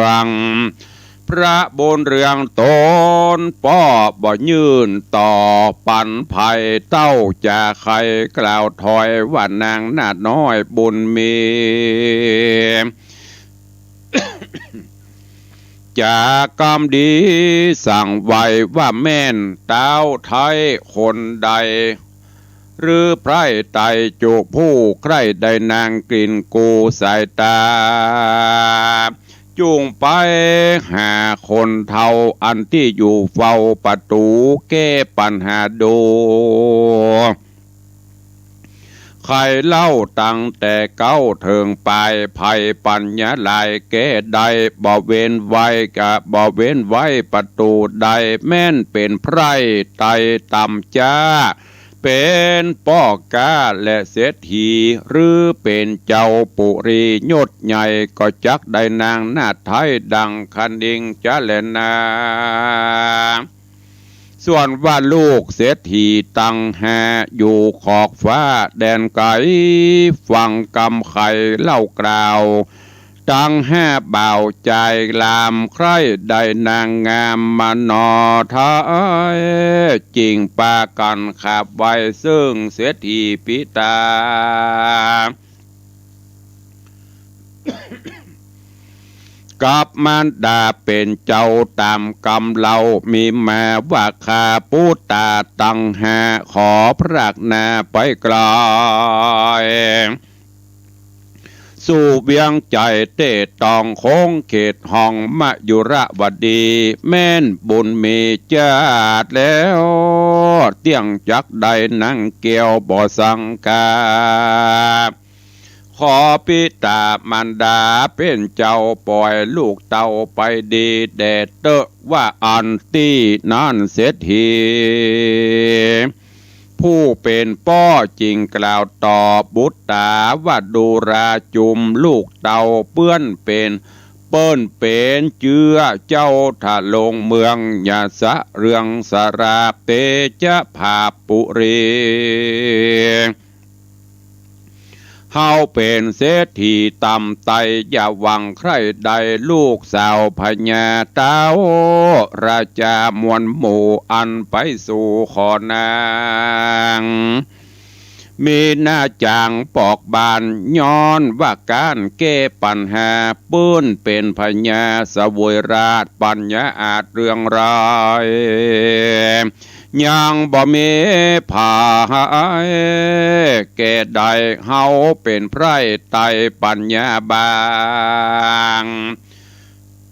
อง พระบุญเรืองต๋นป้อบ่ยื่นต่อปันไผ เต้าจ๋าใค่กล่าวถอยว่านางนาฏน้อยบุญมี จ๋ากำดีสั่งไว้ว่าแม่นเต้าไทยคนใด หรือไพร่ไตจุผู้ใคร่ได้นางกลิ่นกูสายต๋า จุ่งไปหาคนเฒ่าอันตี้อยู่เฝ้าประตู๋ แก้ปัญหาดู ไขเล่าตั้งแต่เก๊าเถิงปาย ไผปัญญาหลายแก้ได้ บ่เว้นไว้กะ บ่เว้นไว้ประตู๋ใด แม่นเป๋นไพร่ไตต่ำจ๊า เป๋นป้อก๊าและเศรษฐี หรือเป๋นเจ้าปุรียศใหญ่ ก็จักได้นางนาฏไทยดังคะนิงจ๊ะแลนา ส่วนว่าลูกเศรษฐีตังห้าอยู่ขอบฟ้าแดนไก๋ ฟังกำไขเล่ากล่าว ตังห้าบ่าวจายลาม ใคร่ได้นางงามมานอไทย จิ่งปากั๋นขาบไหว้เซิ่งเศรษฐีปิต๋า กับมารดาเป๋นเจ้าต๋ามกำเล่า มีมาว่าข้าปุตตาตังห้า ขอพรากนาไปไก๋ สู่เวียงใจ๋เต้ตองคงเขตฮองมยุรวดี แม่นบุญมีจาติแล้ว เตี้ยงจักได้นางแก้วบ่สังกา ขอปิต๋ามารดาเป๋นเจ้าป่อยลูกเต้าไปดีแด่เต๊อะ ว่าอั้นตี้นั้นเศรษฐี ผู้เป๋นป้อจิ่งกล่าวตอบบุตต๋าว่า ดูราจุมลูกเต้าเปิ้นเป๋น เปิ้นเป๋นเจื้อเจ้าทะลงเมือง อย่าสะเรืองสะราบเตจะผาบปุรี เฮาเป๋นเศรษฐีต่ำไต้ อย่าหวังใคร่ได้ลูกสาวพญาเต้า ราจาม้วนหมู่อันไปสู่ขอนาง มีหน้าจ๋างปอกบาน ย้อนว่าก้านแก้ปัญหา เปิ้นเป๋นพญาเสวยราชย์ ปัญญาอาจเรื่องร้าย ยังบ่มีผายแก่ได้ เฮาเป๋นไพร่ไต้ปัญญาบาง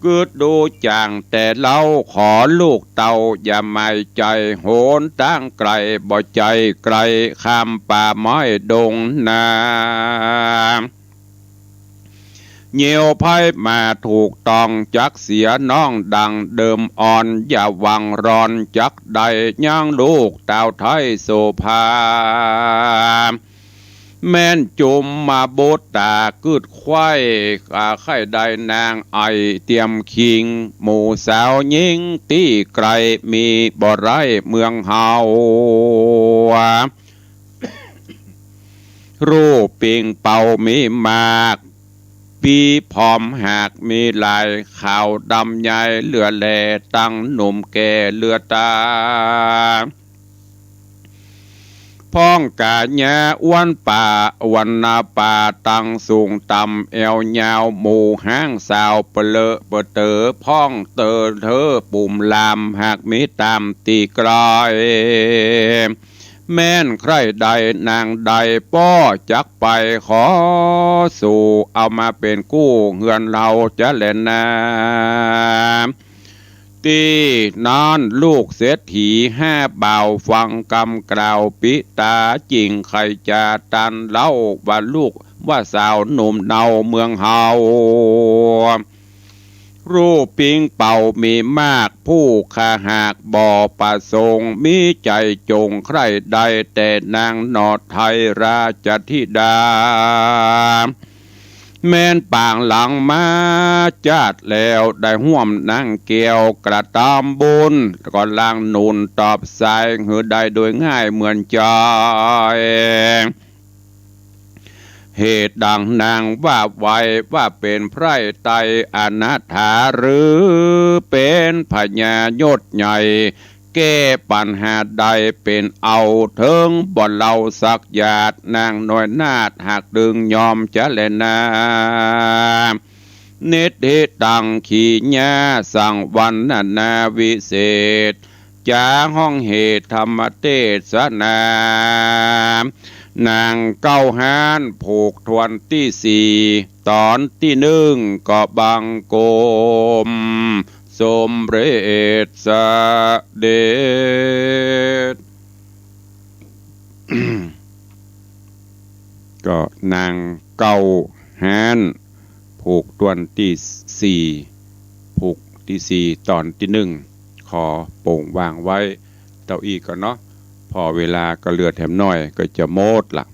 กึ๊ดดูจ่างแต่เล้า ขอลูกเต้าอย่าหมายใจ๋ หนตางไก๋บ่ใจ้ไก๋ ข้ามป่าไม้ดงนา เยียวไพมาถูกต้อง จักเสียน้องดังเดิมอ่อน อย่าหวังร้อนจักได้ยังลูกเต้าไทยโสภา แม่นจุมมาบุตรตากึ๊ดใค่ อาใค่ได้นางไอเตียมคิง หมู่สาวญิงตี้ไก๋มีบ่ไร้เมืองเฮา รูปปิงเป่ามีมาก ปี้ผอมหากมีหลาย ขาวดำใหญ่เหลือแล ตังหนุ่มแก่เหลือตา พ้องก๋าญาอ้วนป่า อ้วนหน้าป่า ตังสูงต่ำแอวยาว หมู่ฮ้างสาวเปลอะเปเต๋อ พ้องเต๋อเถอปุ่มลาม หากมีต๋ามตี้ไก๋ แม่นใคร่ได้นางใด ป้อจักไปขอสู่ เอามาเป๋นกู้เฮือนเฮาจะแลนา ตี้นั้นลูกเศรษฐีห้าบ่าว ฟังกำกล่าวปิตา จึงใค่จะตันเล่า ว่าลูกว่าสาวหนุ่มเนาเมืองเฮา รูปปิงเป่ามีมาก ผู้ข้าหากบ่ประสงค์ มีใจ๋จงใคร่ได้ แต่นางหนอไทยราชธิดา แม่นปางหลังมาจาติแล้ว ได้ฮ่วมนางแก้วกระตำบุญ ก็ลางหนุนตอบสาย หื้อได้โดยง่ายเหมือนใจ๋ เหตุดังนางว่าไว้ ว่าเป๋นไพร่ไตรอนาถา หรือเป๋นพญายศใหญ่ แก้ปัญหาได้เป๋นเอา เถิงบ่เล่าสักหยาด นางน้อยนาฏหากดึงยอมจะแลนา นิทธิตังขีญา สังวรรณนาวิเศษ จาฮ้องเหตุธรรมเตสนา นางเก๊าฮ้านผูกถ้วนตี้สี่ ต๋อนตี้นึ่ง ก็บังคมสมเร็จเสด็จ ก็นางเก๊าฮ้าน ผูกถ้วนตี้สี่ ผูกตี้สี่ ต๋อนตี้นึ่ง ขอโป่งวางไว้เต้าอี้ก่อนเนาะ เพราะเวลาก็เหลือแถมน้อย ก็จะหมดละ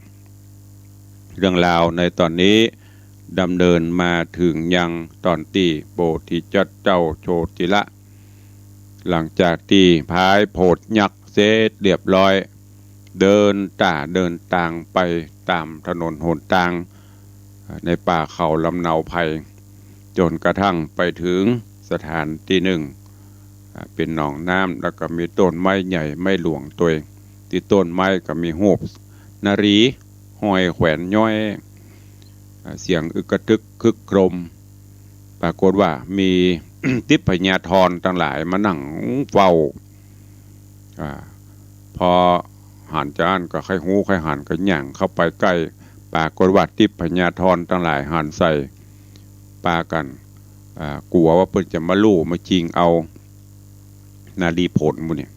เรื่องราวในต๋อนนี้ดำเนินมาเถิงยังต๋อนตี้โพธิสัตว์เจ้าโชติละ หลังจากตี้ผายโพธิ์ยักษ์เสร็จเรียบร้อย เดินต้าเดินตางไปต๋ามถนนหนตาง ในป่าเขาลำเนาไพร จ๋นกระทั่งไปเถิงสถานตี้นึ่ง อ่า เป๋นหนองน้ำ แล้วก็มีต้นไม้ใหญ่ไม้หลวงตวย ตี้ต้นไม้ก็มีฮูปนารีห้อยแขวนย้อย อ่า เสียงอึกกระทึกครึกโครม ปรากฏว่ามีทิพยธรตังหลายมานั่งเฝ้า อ่า พอหันจาอั้นก็ใค่ฮู้ใค่หันก็ย่างเข้าไปใก้ ปรากฏว่าทิพยธรตังหลายหันใส่ ปากั๋น อ่า กั๋วว่าเปิ้นจะมาลู่มาจิงเอานารีผลหมู่เนี่ย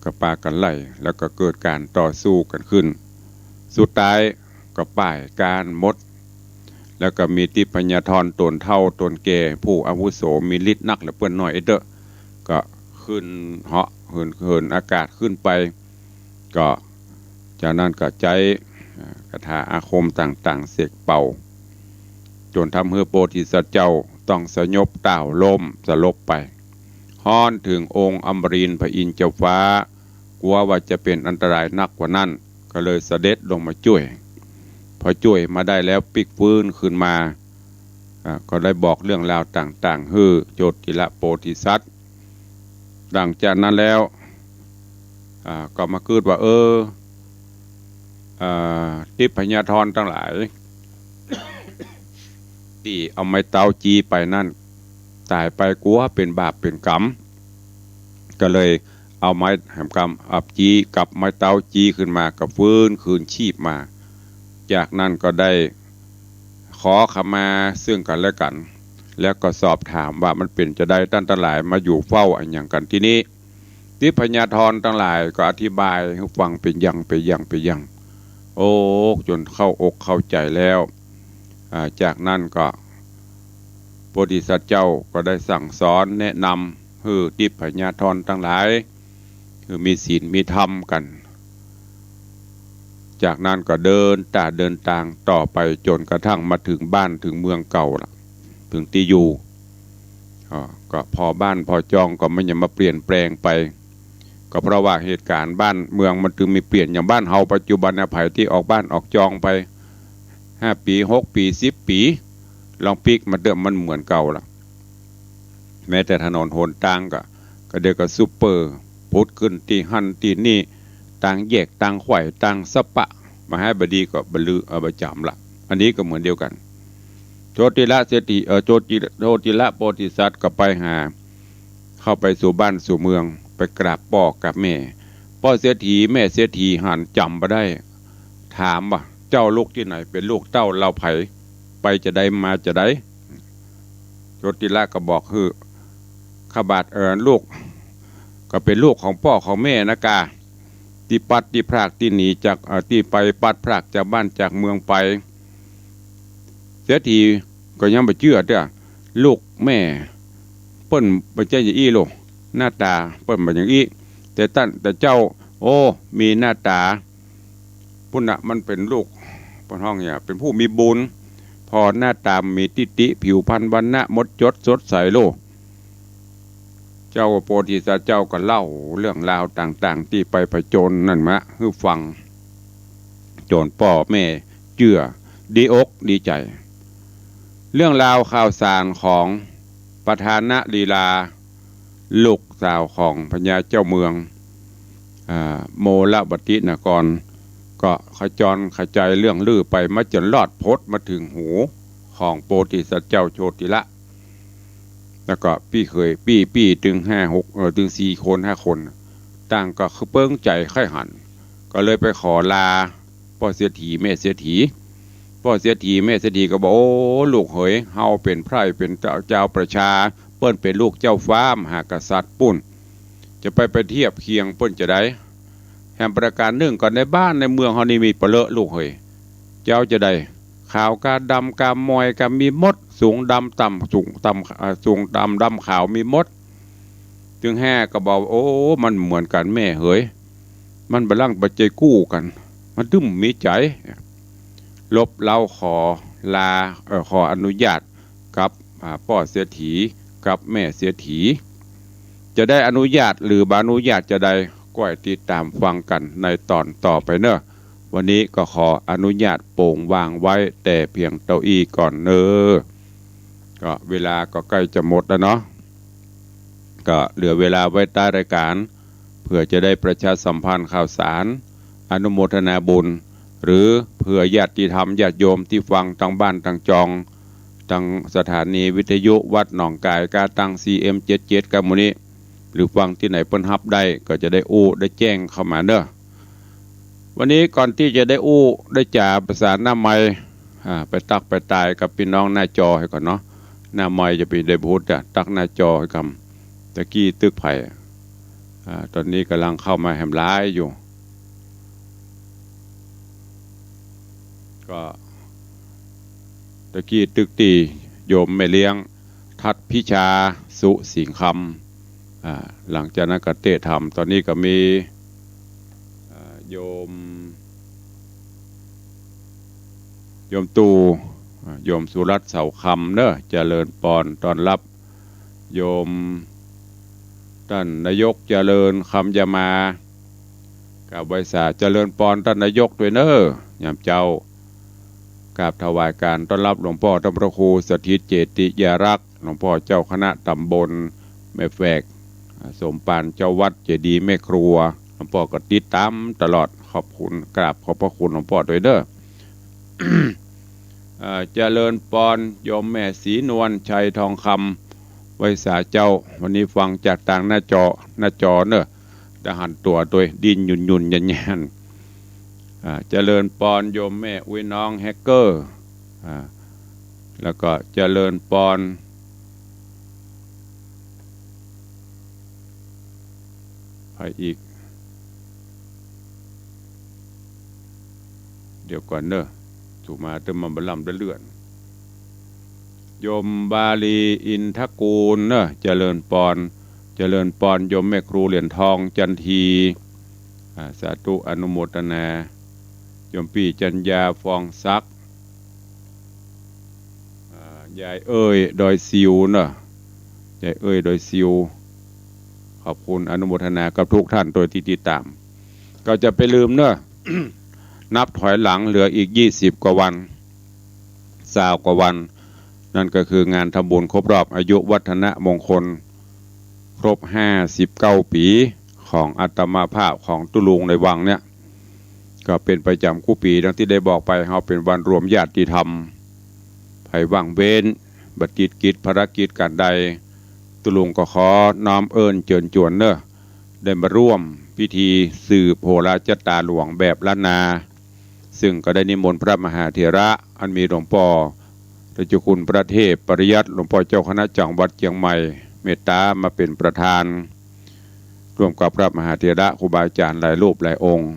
ก็ปากั๋นไล่ แล้วก็เกิดก๋านต่อสู้กั๋นขึ้น สุดท้ายก็ป้ายก๋านหมด แล้วก็มีทิพยธรต๋นเฒ่าต๋นแก่ ผู้อาวุโสมีฤทธิ์นัก และเปิ้นน้อยเต๊อะ ก็ขึ้นเหาะเหิน เหินอากาศขึ้นไป ก็จากนั้นก็ใจ๊ อ่า คาถาอาคมต่างๆ เสกเป่า จ๋นทำหื้อโพธิสัตว์เจ้าต้องสยบต้าวล้มสลบไป ฮ้อนเถิงองค์อมรินทร์พระอินทร์เจ้าฟ้า กั๋วว่าจะเป๋นอันตรายนักกว่านั้น ก็เลยเสด็จลงมาจ้วย พอจ้วยมาได้แล้วปิ๊กฟื้นขึ้นมา อ่า ก็ได้บอกเรื่องราวต่างๆ หื้อโชติละโพธิสัตว์ หลังจากนั้นแล้ว อ่า ก็มากึ๊ดว่า เออ อ่า ทิพยธรตังหลาย ตี้เอาไม้เต๊าจี๊ไปนั้น ต๋ายไปกั๋วเป๋นบาปเป๋นก๋รรม ก็เลยเอาไม้แหมกำอับจี๊กับไม้เต๊าจี๊ขึ้นมา ก็ฟื้นคืนชีพมา จากนั้นก็ได้ขอขมาซึ่งกั๋นและกั๋น แล้วก็สอบถามว่ามันเป๋นจาใด ต้านตังหลายมาอยู่เฝ้าอะหยังกั๋นตี้นี้ ทิพยธรตังหลายก็อธิบายหื้อฟังเป๋นอย่าง เป๋นอย่าง เป๋นอย่าง โอ้ จ๋นเข้าอกเข้าใจ๋แล้ว อ่า จากนั้นก็ โพธิสัตว์เจ้าก็ได้สั่งสอนแนะนำหื้อทิพยธรตังหลาย หื้อมีศีลมีธรรมกั๋น จากนั้นก็เดินต๋าเดินตางต่อไปจ๋นกระทั่งมาเถิงบ้านเถิงเมืองเก่าละ เถิงตี้อยู่ อ่า ก็ผ่อบ้านผ่อจองก็มันยังมาเปลี่ยนแปลงไป ก็เพราะว่าเหตุก๋ารณ์บ้านเมืองมันจึงมีเปลี่ยน อย่างบ้านเฮาปัจจุบันเนี่ย ใผตี้ออกบ้านออกจองไปห้าปี๋ หกปี๋ สิบปี๋ ลองปิ๊กมาเต๊อะ มันเหมือนเก่าละ แม้แต่ถนนหนตางก็ ก็เดี๋ยวก็ซุปเปอร์ผุดขึ้นตี้หั้นตี้นี่ ตางแยก ตางไขว่ ตางสะปะ มหาบดีก็บ่ลือ เอ่อ บ่จ๋ำละ อันนี้ก็เหมือนเดียวกั๋น โชติละเศรษฐี เอ่อ โชติ โชติละโพธิสัตว์ก็ไปหา เข้าไปสู่บ้านสู่เมือง ไปกราบป้อกราบแม่ ป้อเศรษฐีแม่เศรษฐีหันจ๋ำบ่ได้ ถามว่า เจ้าลูกตี้ไหน เป๋นลูกเต้าเหล่าใผ ไปจาใดมาจาใด โชติละก็บอกหื้อ ข้าบาท เอ่อ ลูก ก็เป๋นลูกของป้อของแม่นะกา ตี้ปัดตี้พราก ตี้หนีจาก เอ่อ ตี้ไปปัดพรากจากบ้านจากเมืองไป เศรษฐีก็ยังบ่เจื้อเตื้อ ลูกแม่เปิ้นบ่ใจ้จะอี้โล หน้าต๋าเปิ้นบ่อย่างอี้ แต่ต้าน แต่เจ้า โอ้ มีหน้าต๋า ปุ้นน่ะ มันเป๋นลูก เปิ้นฮ้องหยัง เป๋นผู้มีบุญ ผ่อหน้าต๋ามีทิฐิ ผิวพรรณวรรณะหมดจดสดใสโล เจ้าโพธิสัตว์เจ้าก็เล่าเรื่องราวต่างๆ ตี้ไปผจญนั่นมาหื้อฟัง จ๋นป้อแม่เจื้อ ดีอกดีใจ๋ เรื่องราวข่าวสารของประธานลีลา ลูกสาวของพญาเจ้าเมือง อ่า โมลวตินคร ก็ขจรขจายเรื่องลือไปมาจ๋นลอดพดมาเถิงหูของโพธิสัตว์เจ้าโชติละ แล้วก็ปี้เขย ปี้ ปี้ตึงห้าหก เอ่อ ตึงสี่คนห้าคน ต่างก็คือเปิ้งใจ๋ใค่หัน ก็เลยไปขอลาป้อเศรษฐีแม่เศรษฐี ป้อเศรษฐีแม่เศรษฐีก็บอก โอ้ ลูกเหย เฮาเป๋นไพร่เป๋นเจ้า เจ้าประชา เปิ้นเป๋นลูกเจ้าฟ้ามหากษัตริย์ปุ้น จะไป ไปเทียบเคียงเปิ้นจาใด แหมประก๋านนึ่งก็ในบ้านในเมืองเฮานี่มีปะเลอะลูกเหย เจ้าจาใด ขาวกาดำกามอยกามีหมด สูงดำต่ำสูงต่ำ อ่า สูงดำดำขาวมีหมด ตึงแฮ่ก็บอก โอ้ มันเหมือนกั๋นแม่เหย มันบ่ลังบ่ใจ้กู้กั๋น มันตึงมีใจ๋ ลบเล้าขอลา เอ่อ ขออนุญาตกับ อ่า ป้อเศรษฐีกับแม่เศรษฐี จะได้อนุญาตหรือบ่อนุญาตจาใด ก้อยติดต๋ามฟังกั๋นในต๋อนต่อไปเน่อ วันนี้ก็ขออนุญาตโป๋งวางไว้แต่เพียงเต้าอี้ก่อนเน่อ ก็เวลาก็ใก้จะหมดแล้วเนาะ ก็เหลือเวลาไว้ต๊ายรายก๋าน เผื่อจะได้ประชาสัมพันธ์ข่าวสาร อนุโมทนาบุญ หรือเผื่อญาติธรรมญาติโยมตี้ฟังตางบ้านตางจอง ตางสถานีวิทยุวัดหนองก๋าย กาตาง ซีเอ็มเจ็ดเจ็ด กาหมู่นี้ หรือฟังตี้ไหนเปิ้นฮับได้ ก็จะได้อู้ได้แจ้งเข้ามาเน่อ วันนี้ก่อนตี้จะได้อู้ได้จ๋าประสานหน้าไมค์ อ่า ไปตั๊กไปตายกับปี้น้องหน้าจอหื้อก่อนเนาะ หน้าไมค์จะไปได้พูดอะ ตั๊กหน้าจอหื้อก่อน ตะกี้ตึกใผ อ่า ต๋อนนี้ก่ำลังเข้ามาแหมหลายอยู่ ก็ตะกี้ตึกตี้โยมแม่เลี้ยง ทัดพิชา สุสิงห์คำ อ่า หลังจากนั้นก็เต๊ะธรรม ต๋อนนี้ก็มี อ่า โยม โยมตู่ อ่า โยมสุรัตน์ เสาคำเน่อ เจริญปอน ต้อนฮับ โยมต้านนายกเจริญ คำยามา กราบไหว้สา เจริญปอนต้านนายกตวยเน่อ ยามเจ๊า กราบถวายก๋านต้อนฮับหลวงป้อต้านพระครูสถิตเจติยารักษ์ หลวงป้อเจ้าคณะต๋ำบลแม่แฝก อ่า สมภารเจ้าวัดเจดีย์แม่ครัว หลวงป้อก็ติดต๋ามตลอด ขอบคุณ กราบขอบพระคุณหลวงป้อตวยเน่อ เอ่อ เจริญปอนโยมแม่ศรีนวล ชัยทองคำ ไหว้สาเจ้า วันนี้ฟังจากตางหน้าจอ หน้าจอเน่อ ได้หันตั๋วตวย ดิ้นหยุ่นๆ ยันๆ อ่า เจริญปอนโยมแม่อุ๊ยน้องแฮกเกอร์ อ่า แล้วก็เจริญปอน อีก เดี๋ยวก่อนเนอะ ถูกมาเติมมาบะล่ำเลื่อน โยมวาลีอินทกูลเนอะ เจริญปอน เจริญปอน โยมแม่ครูเหรียญทองจันที อ่า สาธุอนุโมทนา โยมปี้จันยาฟองศักดิ์ อ่า ยายเอ้ยดอยซิวเนอะ ยายเอ้ยดอยซิว ขอบคุณอนุโมทนากับทุกท่านโดยที่ติดตาม ก็จะไปลืมเนอะ นับถอยหลังเหลืออีกยี่สิบกว่าวัน ซาวกว่าวัน นั่นก็คืองานทำบุญครบรอบอายุวัฒนมงคล ครบห้าสิบเก้าปี๋ของอาตมาภาพของตุ๊ลุงในวังเนี่ย ก็เป๋นประจ๋ำกู้ปี๋ ดังตี้ได้บอกไป เฮาเป๋นวันรวมญาติธรรม ใผว่างเว้น บ่ติดกิจภารกิจก๋านใด ตุ๊ลุงก็ขอน้อมเอิ้นเจิญจวนเนอะ ได้มาร่วมพิธีสืบโหราจัตตาหลวงแบบล้านนา ซึ่งก็ได้นิมนต์พระมหาเถระ อันมีหลวงป้อ เจ้าคุณพระเทพปริยัติ หลวงป้อเจ้าคณะจังหวัดเจียงใหม่ เมตต๋ามาเป๋นประธาน ร่วมกับพระมหาเถระครูบาอาจ๋ารย์หลายรูปหลายองค์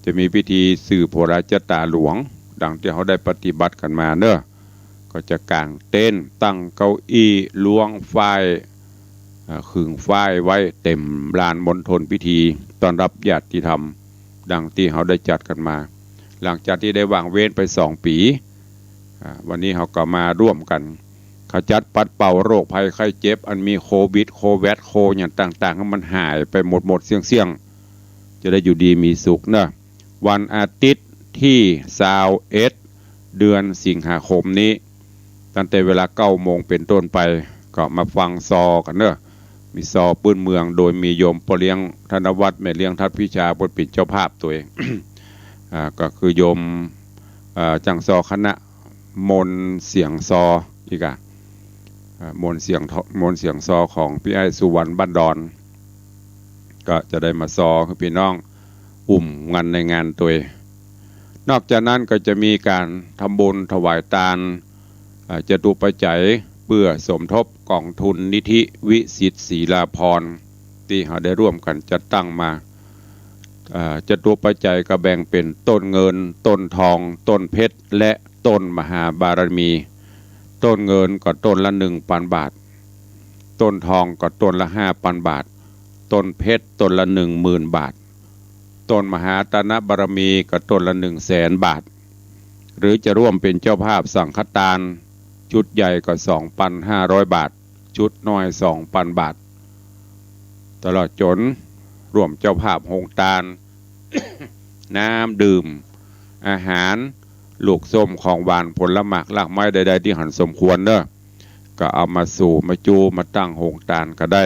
จะมีพิธีสืบโหราจัตตาหลวง ดังตี้เฮาได้ปฏิบัติกั๋นมาเนอะ ก็จะก๋างเต็นท์ ตั้งเก้าอี้ ล้วงฝ้าย อ่า ขึงฝ้ายไว้เต็มลานมณฑลพิธี ต้อนรับญาติธรรม ดังตี้เฮาได้จัดกั๋นมา หลังจากตี้ได้ว่างเว้นไปสองปี๋ อ่า วันนี้เฮาก็มาร่วมกั๋น ขจัดปัดเป่าโรคภัยไข้เจ็บ อันมีโควิด โคแวด โคหยังต่างๆ หื้อมันหายไปหมดๆ เสี้ยงๆ จะได้อยู่ดีมีสุขเนอะ วันอาทิตย์ตี้ซาวเอ็ด เดือนสิงหาคมนี้ ตั้งแต่เวลาเก้าโมงเป๋นต้นไป ก็มาฟังซอกั๋นเนอะ มีซอปื๊นเมือง โดยมีโยมป้อเลี้ยงธนวัฒน์ แม่เลี้ยงทัดวิชา เปิ้นเป๋นเจ้าภาพตวย อ่า ก็คือโยม อ่า จ้างซอคณะมนต์เสียงซอ อีกอะ อ่า มนต์เสียงท- มนต์เสียงซอของปี้อ้ายสุวรรณบ้านดอน ก็จะได้มาซอหื้อปี้น้อง อุ้มกั๋นในงานตวย นอกจากนั้นก็จะมีก๋านทำบุญถวายตาน อ่า จตุปัจจัยเปื้อสมทบก๋องทุนนิธิวิสิทธิ์ศรีลาภรณ์ ตี้เฮาได้ร่วมกั๋นจัดตั้งมา อ่า จตุปัจจัยก็แบ่งเป๋นต้นเงิน ต้นทอง ต้นเพชร และต้นมหาบารมี ต้นเงินก็ต้นละหนึ่งปันบาท ต้นทองก็ต้นละห้าปันบาท ต้นเพชรต้นละหนึ่งหมื่นบาท ต้นมหาตานบารมีก็ต้นละหนึ่งแสนบาท หรือจะร่วมเป๋นเจ้าภาพสังฆตาน ชุดใหญ่ก็สองปันห้าร้อยบาท ชุดน้อยสองปันบาท ตลอดจ๋นร่วมเจ้าภาพโฮงตาน น้ำดื่ม อาหาร ลูกส้ม ของหวาน ผลหมาก รากไม้ใดๆ ตี้หันสมควรเนอะ ก็เอามาสู่ มาจู้ มาตั้งโฮงตานก็ได้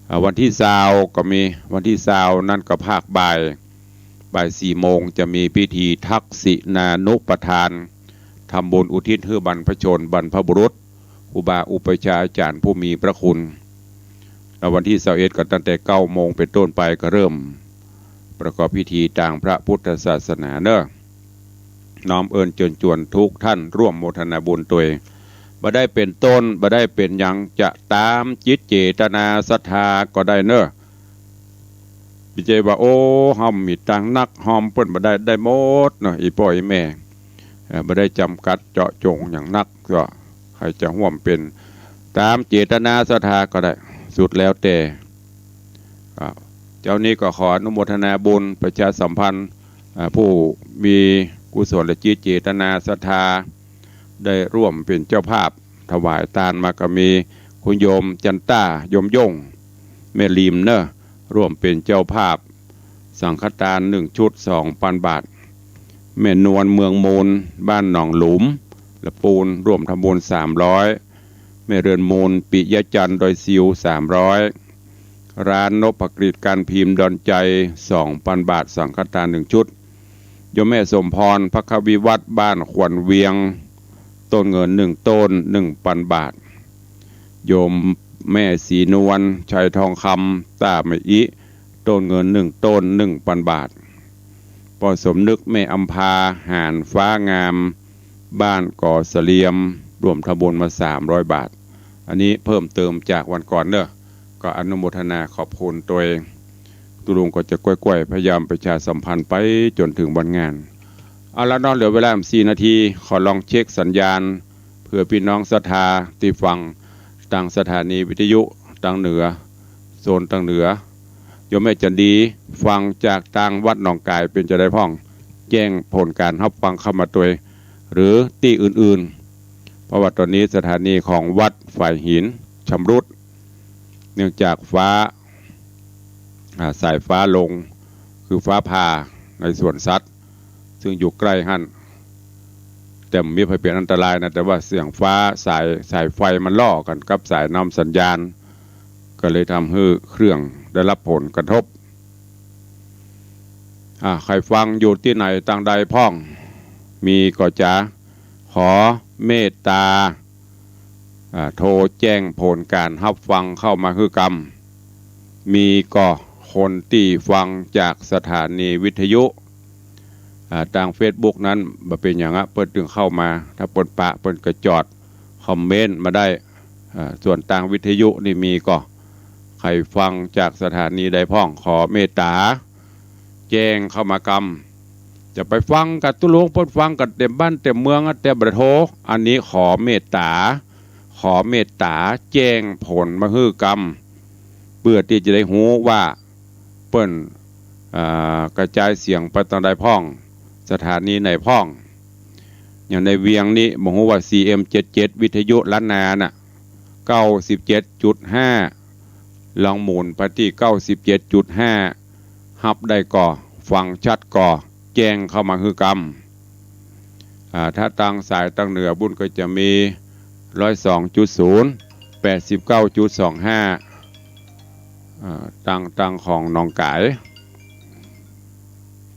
อ่า วันตี้ซาวก็มี วันตี้ซาวนั้นก็ภาคบ่าย บ่ายสี่โมงจะมีพิธีทักษิณานุปทาน ทำบุญอุทิศหื้อบรรพชน บรรพบุรุษ ครูบาอุปัชฌาย์อาจ๋ารย์ผู้มีพระคุณ แล้ววันตี้ซาวเอ็ดก็ตั้งแต่เก้าโมงเป๋นต้นไปก็เริ่มประกอบพิธีตางพระพุทธศาสนาเนอะ น้อมเอิ้นเจิญจวนทุกท่านร่วมโมทนาบุญตวย บ่ได้เป๋นต้น บ่ได้เป๋นหยัง จะต๋ามจิตเจตนาศรัทธาก็ได้เนอะ บ่ใจ้ว่า โอ้ เฮามีตังค์นัก ฮอมเปิ้นบ่ได้ ได้หมดเนาะ อี่ป้ออี่แม่ เอ่อ บ่ได้จ๋ำกัดเจาะจงหยังนัก ก็ใผจะฮ่วมเป๋นต๋ามเจตนาศรัทธาก็ได้ สุดแล้วแต่ อ่า เจ๊านี้ก็ขออนุโมทนาบุญ ประชาสัมพันธ์ อ่า ผู้มีกุศลจิตเจตนาศรัทธา ได้ร่วมเป๋นเจ้าภาพถวายตานมาก็มีคุณโยมจันต้า โยมย่ง แม่ริมเนอะ ร่วมเป๋นเจ้าภาพสังฆตานหนึ่งชุดสองปันบาท แม่นวลเมืองมูล บ้านหนองหลุม ละปูน ร่วมทำบุญสามร้อย แม่เรือนมูล ปิยะจันทร์ ดอยซิว สามร้อย ร้านนพกฤษการพิมพ์ดอนใจ สองปันบาท สังฆทานหนึ่งชุด โยมแม่สมพร ภัควิวัฒน์ บ้านขวัญเวียง ต้นเงินหนึ่งต้น หนึ่งปันบาท โยมแม่ศรีนวล ชัยทองคำ ต้าแม่อิ ต้นเงินหนึ่งต้น หนึ่งปันบาท ป้อสมนึก แม่อำภา หานฟ้างาม บ้านกอเสลียม ร่วมทำบุญมาสามร้อยบาท อันนี้เพิ่มเติมจากวันก่อนเนอะ ก็อนุโมทนาขอบคุณตวย ตุ๊ลุงก็จะก้อยๆ พยายามประชาสัมพันธ์ไปจ๋นเถิงวันงาน เอาละเนาะ เหลือเวลาสี่นาที ขอลองเช็คสัญญาณ เผื่อปี้น้องศรัทธาตี้ฟังตางสถานีวิทยุตางเหนือ โซนตางเหนือ โยมแม่จันดี ฟังจากตางวัดหนองก๋ายเป๋นจาใดพ่อง แจ้งผลก๋านฮับฟังเข้ามาตวย หรือตี้อื่นๆ เพราะว่าต๋อนนี้สถานีของวัดฝายหินชำรุด เนื่องจากฟ้า อ่า สายฟ้าลง คือฟ้าผ่าในสวนสัตว์ ซึ่งอยู่ใก้หั้น แต่บ่มีภัยเป๋นอันตรายนะ แต่ว่าเสียงฟ้า สาย สายไฟมันล่อกั๋นกับสายน้ำสัญญาณ ก็เลยทำหื้อเครื่องได้ฮับผลกระทบ อ่า ใผฟังอยู่ตี้ไหนตางใดพ่อง มีก่อจา ขอเมตตา อ่า โทรแจ้งผลก๋านฮับฟังเข้ามาหื้อกำ มีก่อคนตี้ฟังจากสถานีวิทยุ อ่า ตางเฟซบุ๊กนั้น บ่เป๋นหยังอะ เปิ้นตึงเข้ามา ถ้าเปิ้นปะ เปิ้นก็จอดคอมเมนต์มาได้ อ่า ส่วนตางวิทยุนี่มีก่อ ใผฟังจากสถานีใดพ่อง ขอเมตตา แจ้งเข้ามากำ จะไปฟังกับตุ๊ลุง เปิ้นฟังกั๋นเต็มบ้านเต็มเมืองอะ แต่บ่ได้โทร อันนี้ขอเมตตา ขอเมตตาแจ้งผลมาหื้อกำ เปื้อตี้จะได้ฮู้ว่าเปิ้น อ่า กระจายเสียงไปตางใดพ่อง สถานีไหนพ่อง อย่างในเวียงนี้บ่ฮู้ว่า ซีเอ็มเจ็ดเจ็ด วิทยุล้านนาน่ะ เก้าสิบเจ็ดจุดห้า ลองหมุนไปตี้ เก้าสิบเจ็ดจุดห้า ฮับได้ก่อ ฟังชัดก่อ แจ้งเข้ามาหื้อกำ อ่า ถ้าตางสายตางเหนือปู้นก็จะมี ร้อยสองจุดศูนย์ แปดสิบเก้าจุดสองห้า อ่า ตาง ตางของหนองก๋าย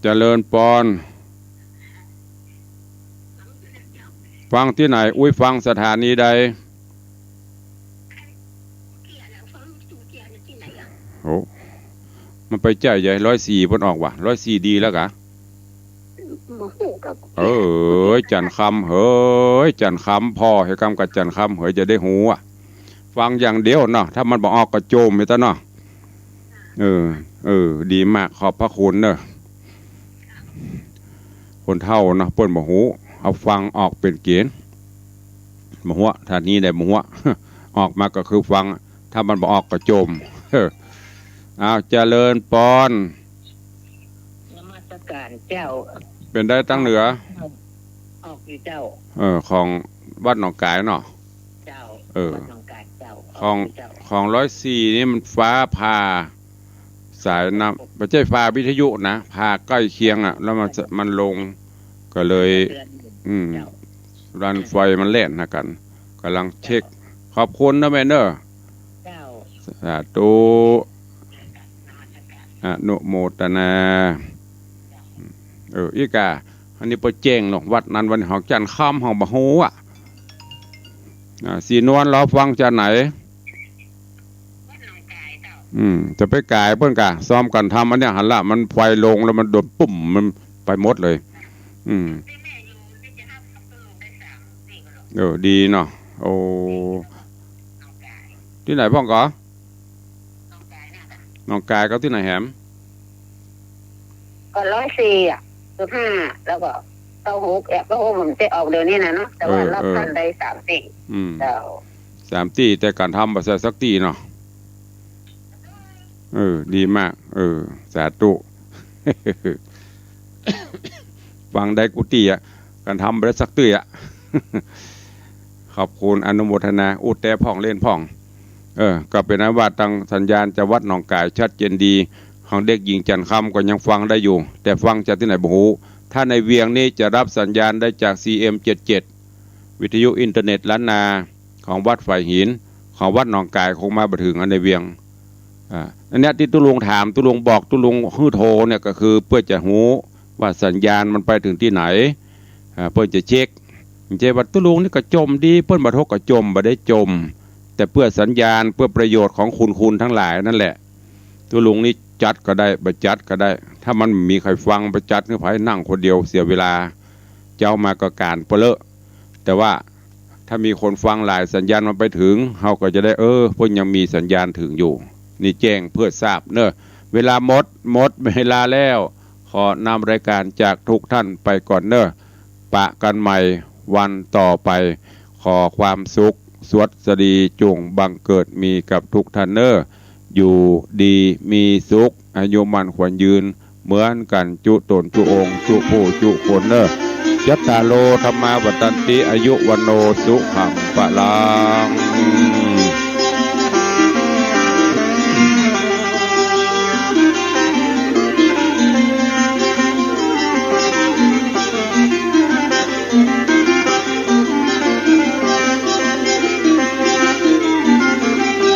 เจริญปอน ฟังตี้ไหน อุ๊ย ฟังสถานีใด โอ้ มันไปใจ้ใหญ่ ร้อยสี่ เปิ้นออกว่ะ ร้อยสี่ ดีแล้วกา บ่ฮู้กับ เอ้ย จันทร์คำ เฮ้ย จันทร์คำ ผ่อหื้อกำกับจันทร์คำ เฮ้ย จะได้ฮู้อะ ฟังอย่างเดียวเนาะ ถ้ามันบ่ออกก็โจมไปซะเนาะ เออ เออ ดีมาก ขอบพระคุณเนอะ คนเฒ่าเนาะ เปิ้นบ่ฮู้ เอาฟังออกเป๋นเก๋ณฑ์ บ่ฮั้ว ถ้านี้ได้บ่ฮั้ว ออกมาก็คือฟัง ถ้ามันบ่ออกก็โจม เออ อ้าว เจริญปอน นมัสก๋านเจ้า เป๋นใดตางเหนือ ออกอยู่เจ้า เออ ของวัดหนองก๋ายเนาะ เจ้า เออ วัดหนองก๋ายเจ้า ของ ออกอยู่เจ้า ของร้อยสี่ นี่มันฟ้าผ่า สายน้ำ บ่ใจ้ฟ้าวิทยุนะ ผ่าใก้เคียงอะ แล้วมัน มันลง ก็เลย เตือนอยู่ อืม เจ้า รันไฟมันแล่นหากั๋น ก่ำลังเช็ค ขอบคุณนะแม่เนอะ เจ้า สาธุ อนุโมทนา เออ อีกา อันนี้เปิ้นแจ้งเนาะ วัดนั้นวัดนี้ หอกจันทร์คำ หอกบ่ฮู้อะ อ่า ศรีนวล รอฟังจาไหน อืม จะไปก๋ายเปิ้นกา ซ้อมก๋านทำอันเนี้ย หันละ มันไฟลงแล้วมันโดนปุ้ม มันไปหมดเลย อืม เออ ดีเนาะ โอ้ ตี้ไหนพ่องก่อ หนองก๋ายกับตี้ไหนแหม ก็ร้อยสี่อะ จุดห้า แล้วก็ เก้าหก แอบ เก้าหก มันจะออกเดี๋ยวนี้นะเนาะ แต่ว่า เออ รับ เออ ท่านได้สามตี้ อืม เจ้า สามตี้ แต่ก๋านทำบ่ใจ้สักตี้เนาะ เออ ดีมาก เออ สาธุ ฟังได้กู้ตี้อะ ก๋านทำบ่ได้สักตี้อะ ขอบคุณ อนุโมทนา อู้แต๊พ่องเล่นพ่อง เออ ก็เป๋นอันว่าตางสัญญาณจากวัดหนองก๋ายชัดเจนดี ของเด็กหญิงจันทร์คำก็ยังฟังได้อยู่ แต่ฟังจากตี้ไหนบ่ฮู้ ถ้าในเวียงนี้จะรับสัญญาณได้จาก ซีเอ็มเจ็ดเจ็ด วิทยุอินเทอร์เน็ตล้านนา ของวัดฝายหิน ของวัดหนองก๋ายคงมาบ่เถิงอันในเวียง อ่า อันเนี้ยตี้ตุ๊ลุงถาม ตุ๊ลุงบอก ตุ๊ลุงหื้อโทรเนี่ยก็คือเปื้อจะฮู้ว่าสัญญาณมันไปเถิงตี้ไหน อ่า เปิ้นจะเช็ค บ่ใจ้ว่าตุ๊ลุงนี่ก็จ่มดี เปิ้นบ่โทรก็จ่ม บ่ได้จ่ม แต่เปื้อสัญญาณ เปื้อประโยชน์ของคุณๆ ตังหลายนั่นแหละ ตุ๊ลุงนี่จัดก็ได้ บ่จัดก็ได้ ถ้ามันบ่มีใผฟัง ไปจัดหื้อใผ นั่งคนเดียวเสียเวลา เจ๊ามาก็ก๋านเปลอะ แต่ว่าถ้ามีคนฟังหลาย สัญญาณมันไปเถิง เฮาก็จะได้ เออ เปิ้นยังมีสัญญาณเถิงอยู่ นี่แจ้งเปื้อทราบเนอะ เวลาหมด หมดเวลาแล้ว ขอนำรายก๋านจากทุกท่านไปก่อนเน่อ ปะกั๋นใหม่วันต่อไป ขอความสุข สวัสดี จุ่งบังเกิดมีกับทุกท่านเน่อ อยู่ดีมีสุข อายุมั่นขวัญยืน เหมือนกั๋นจุ๊ต๋นจุ๊องค์ จุ๊ผู้จุ๊คนเน่อ จัตตาโร ธัมมา วัฑฒันติ อายุ วัณโณ สุขัง พลัง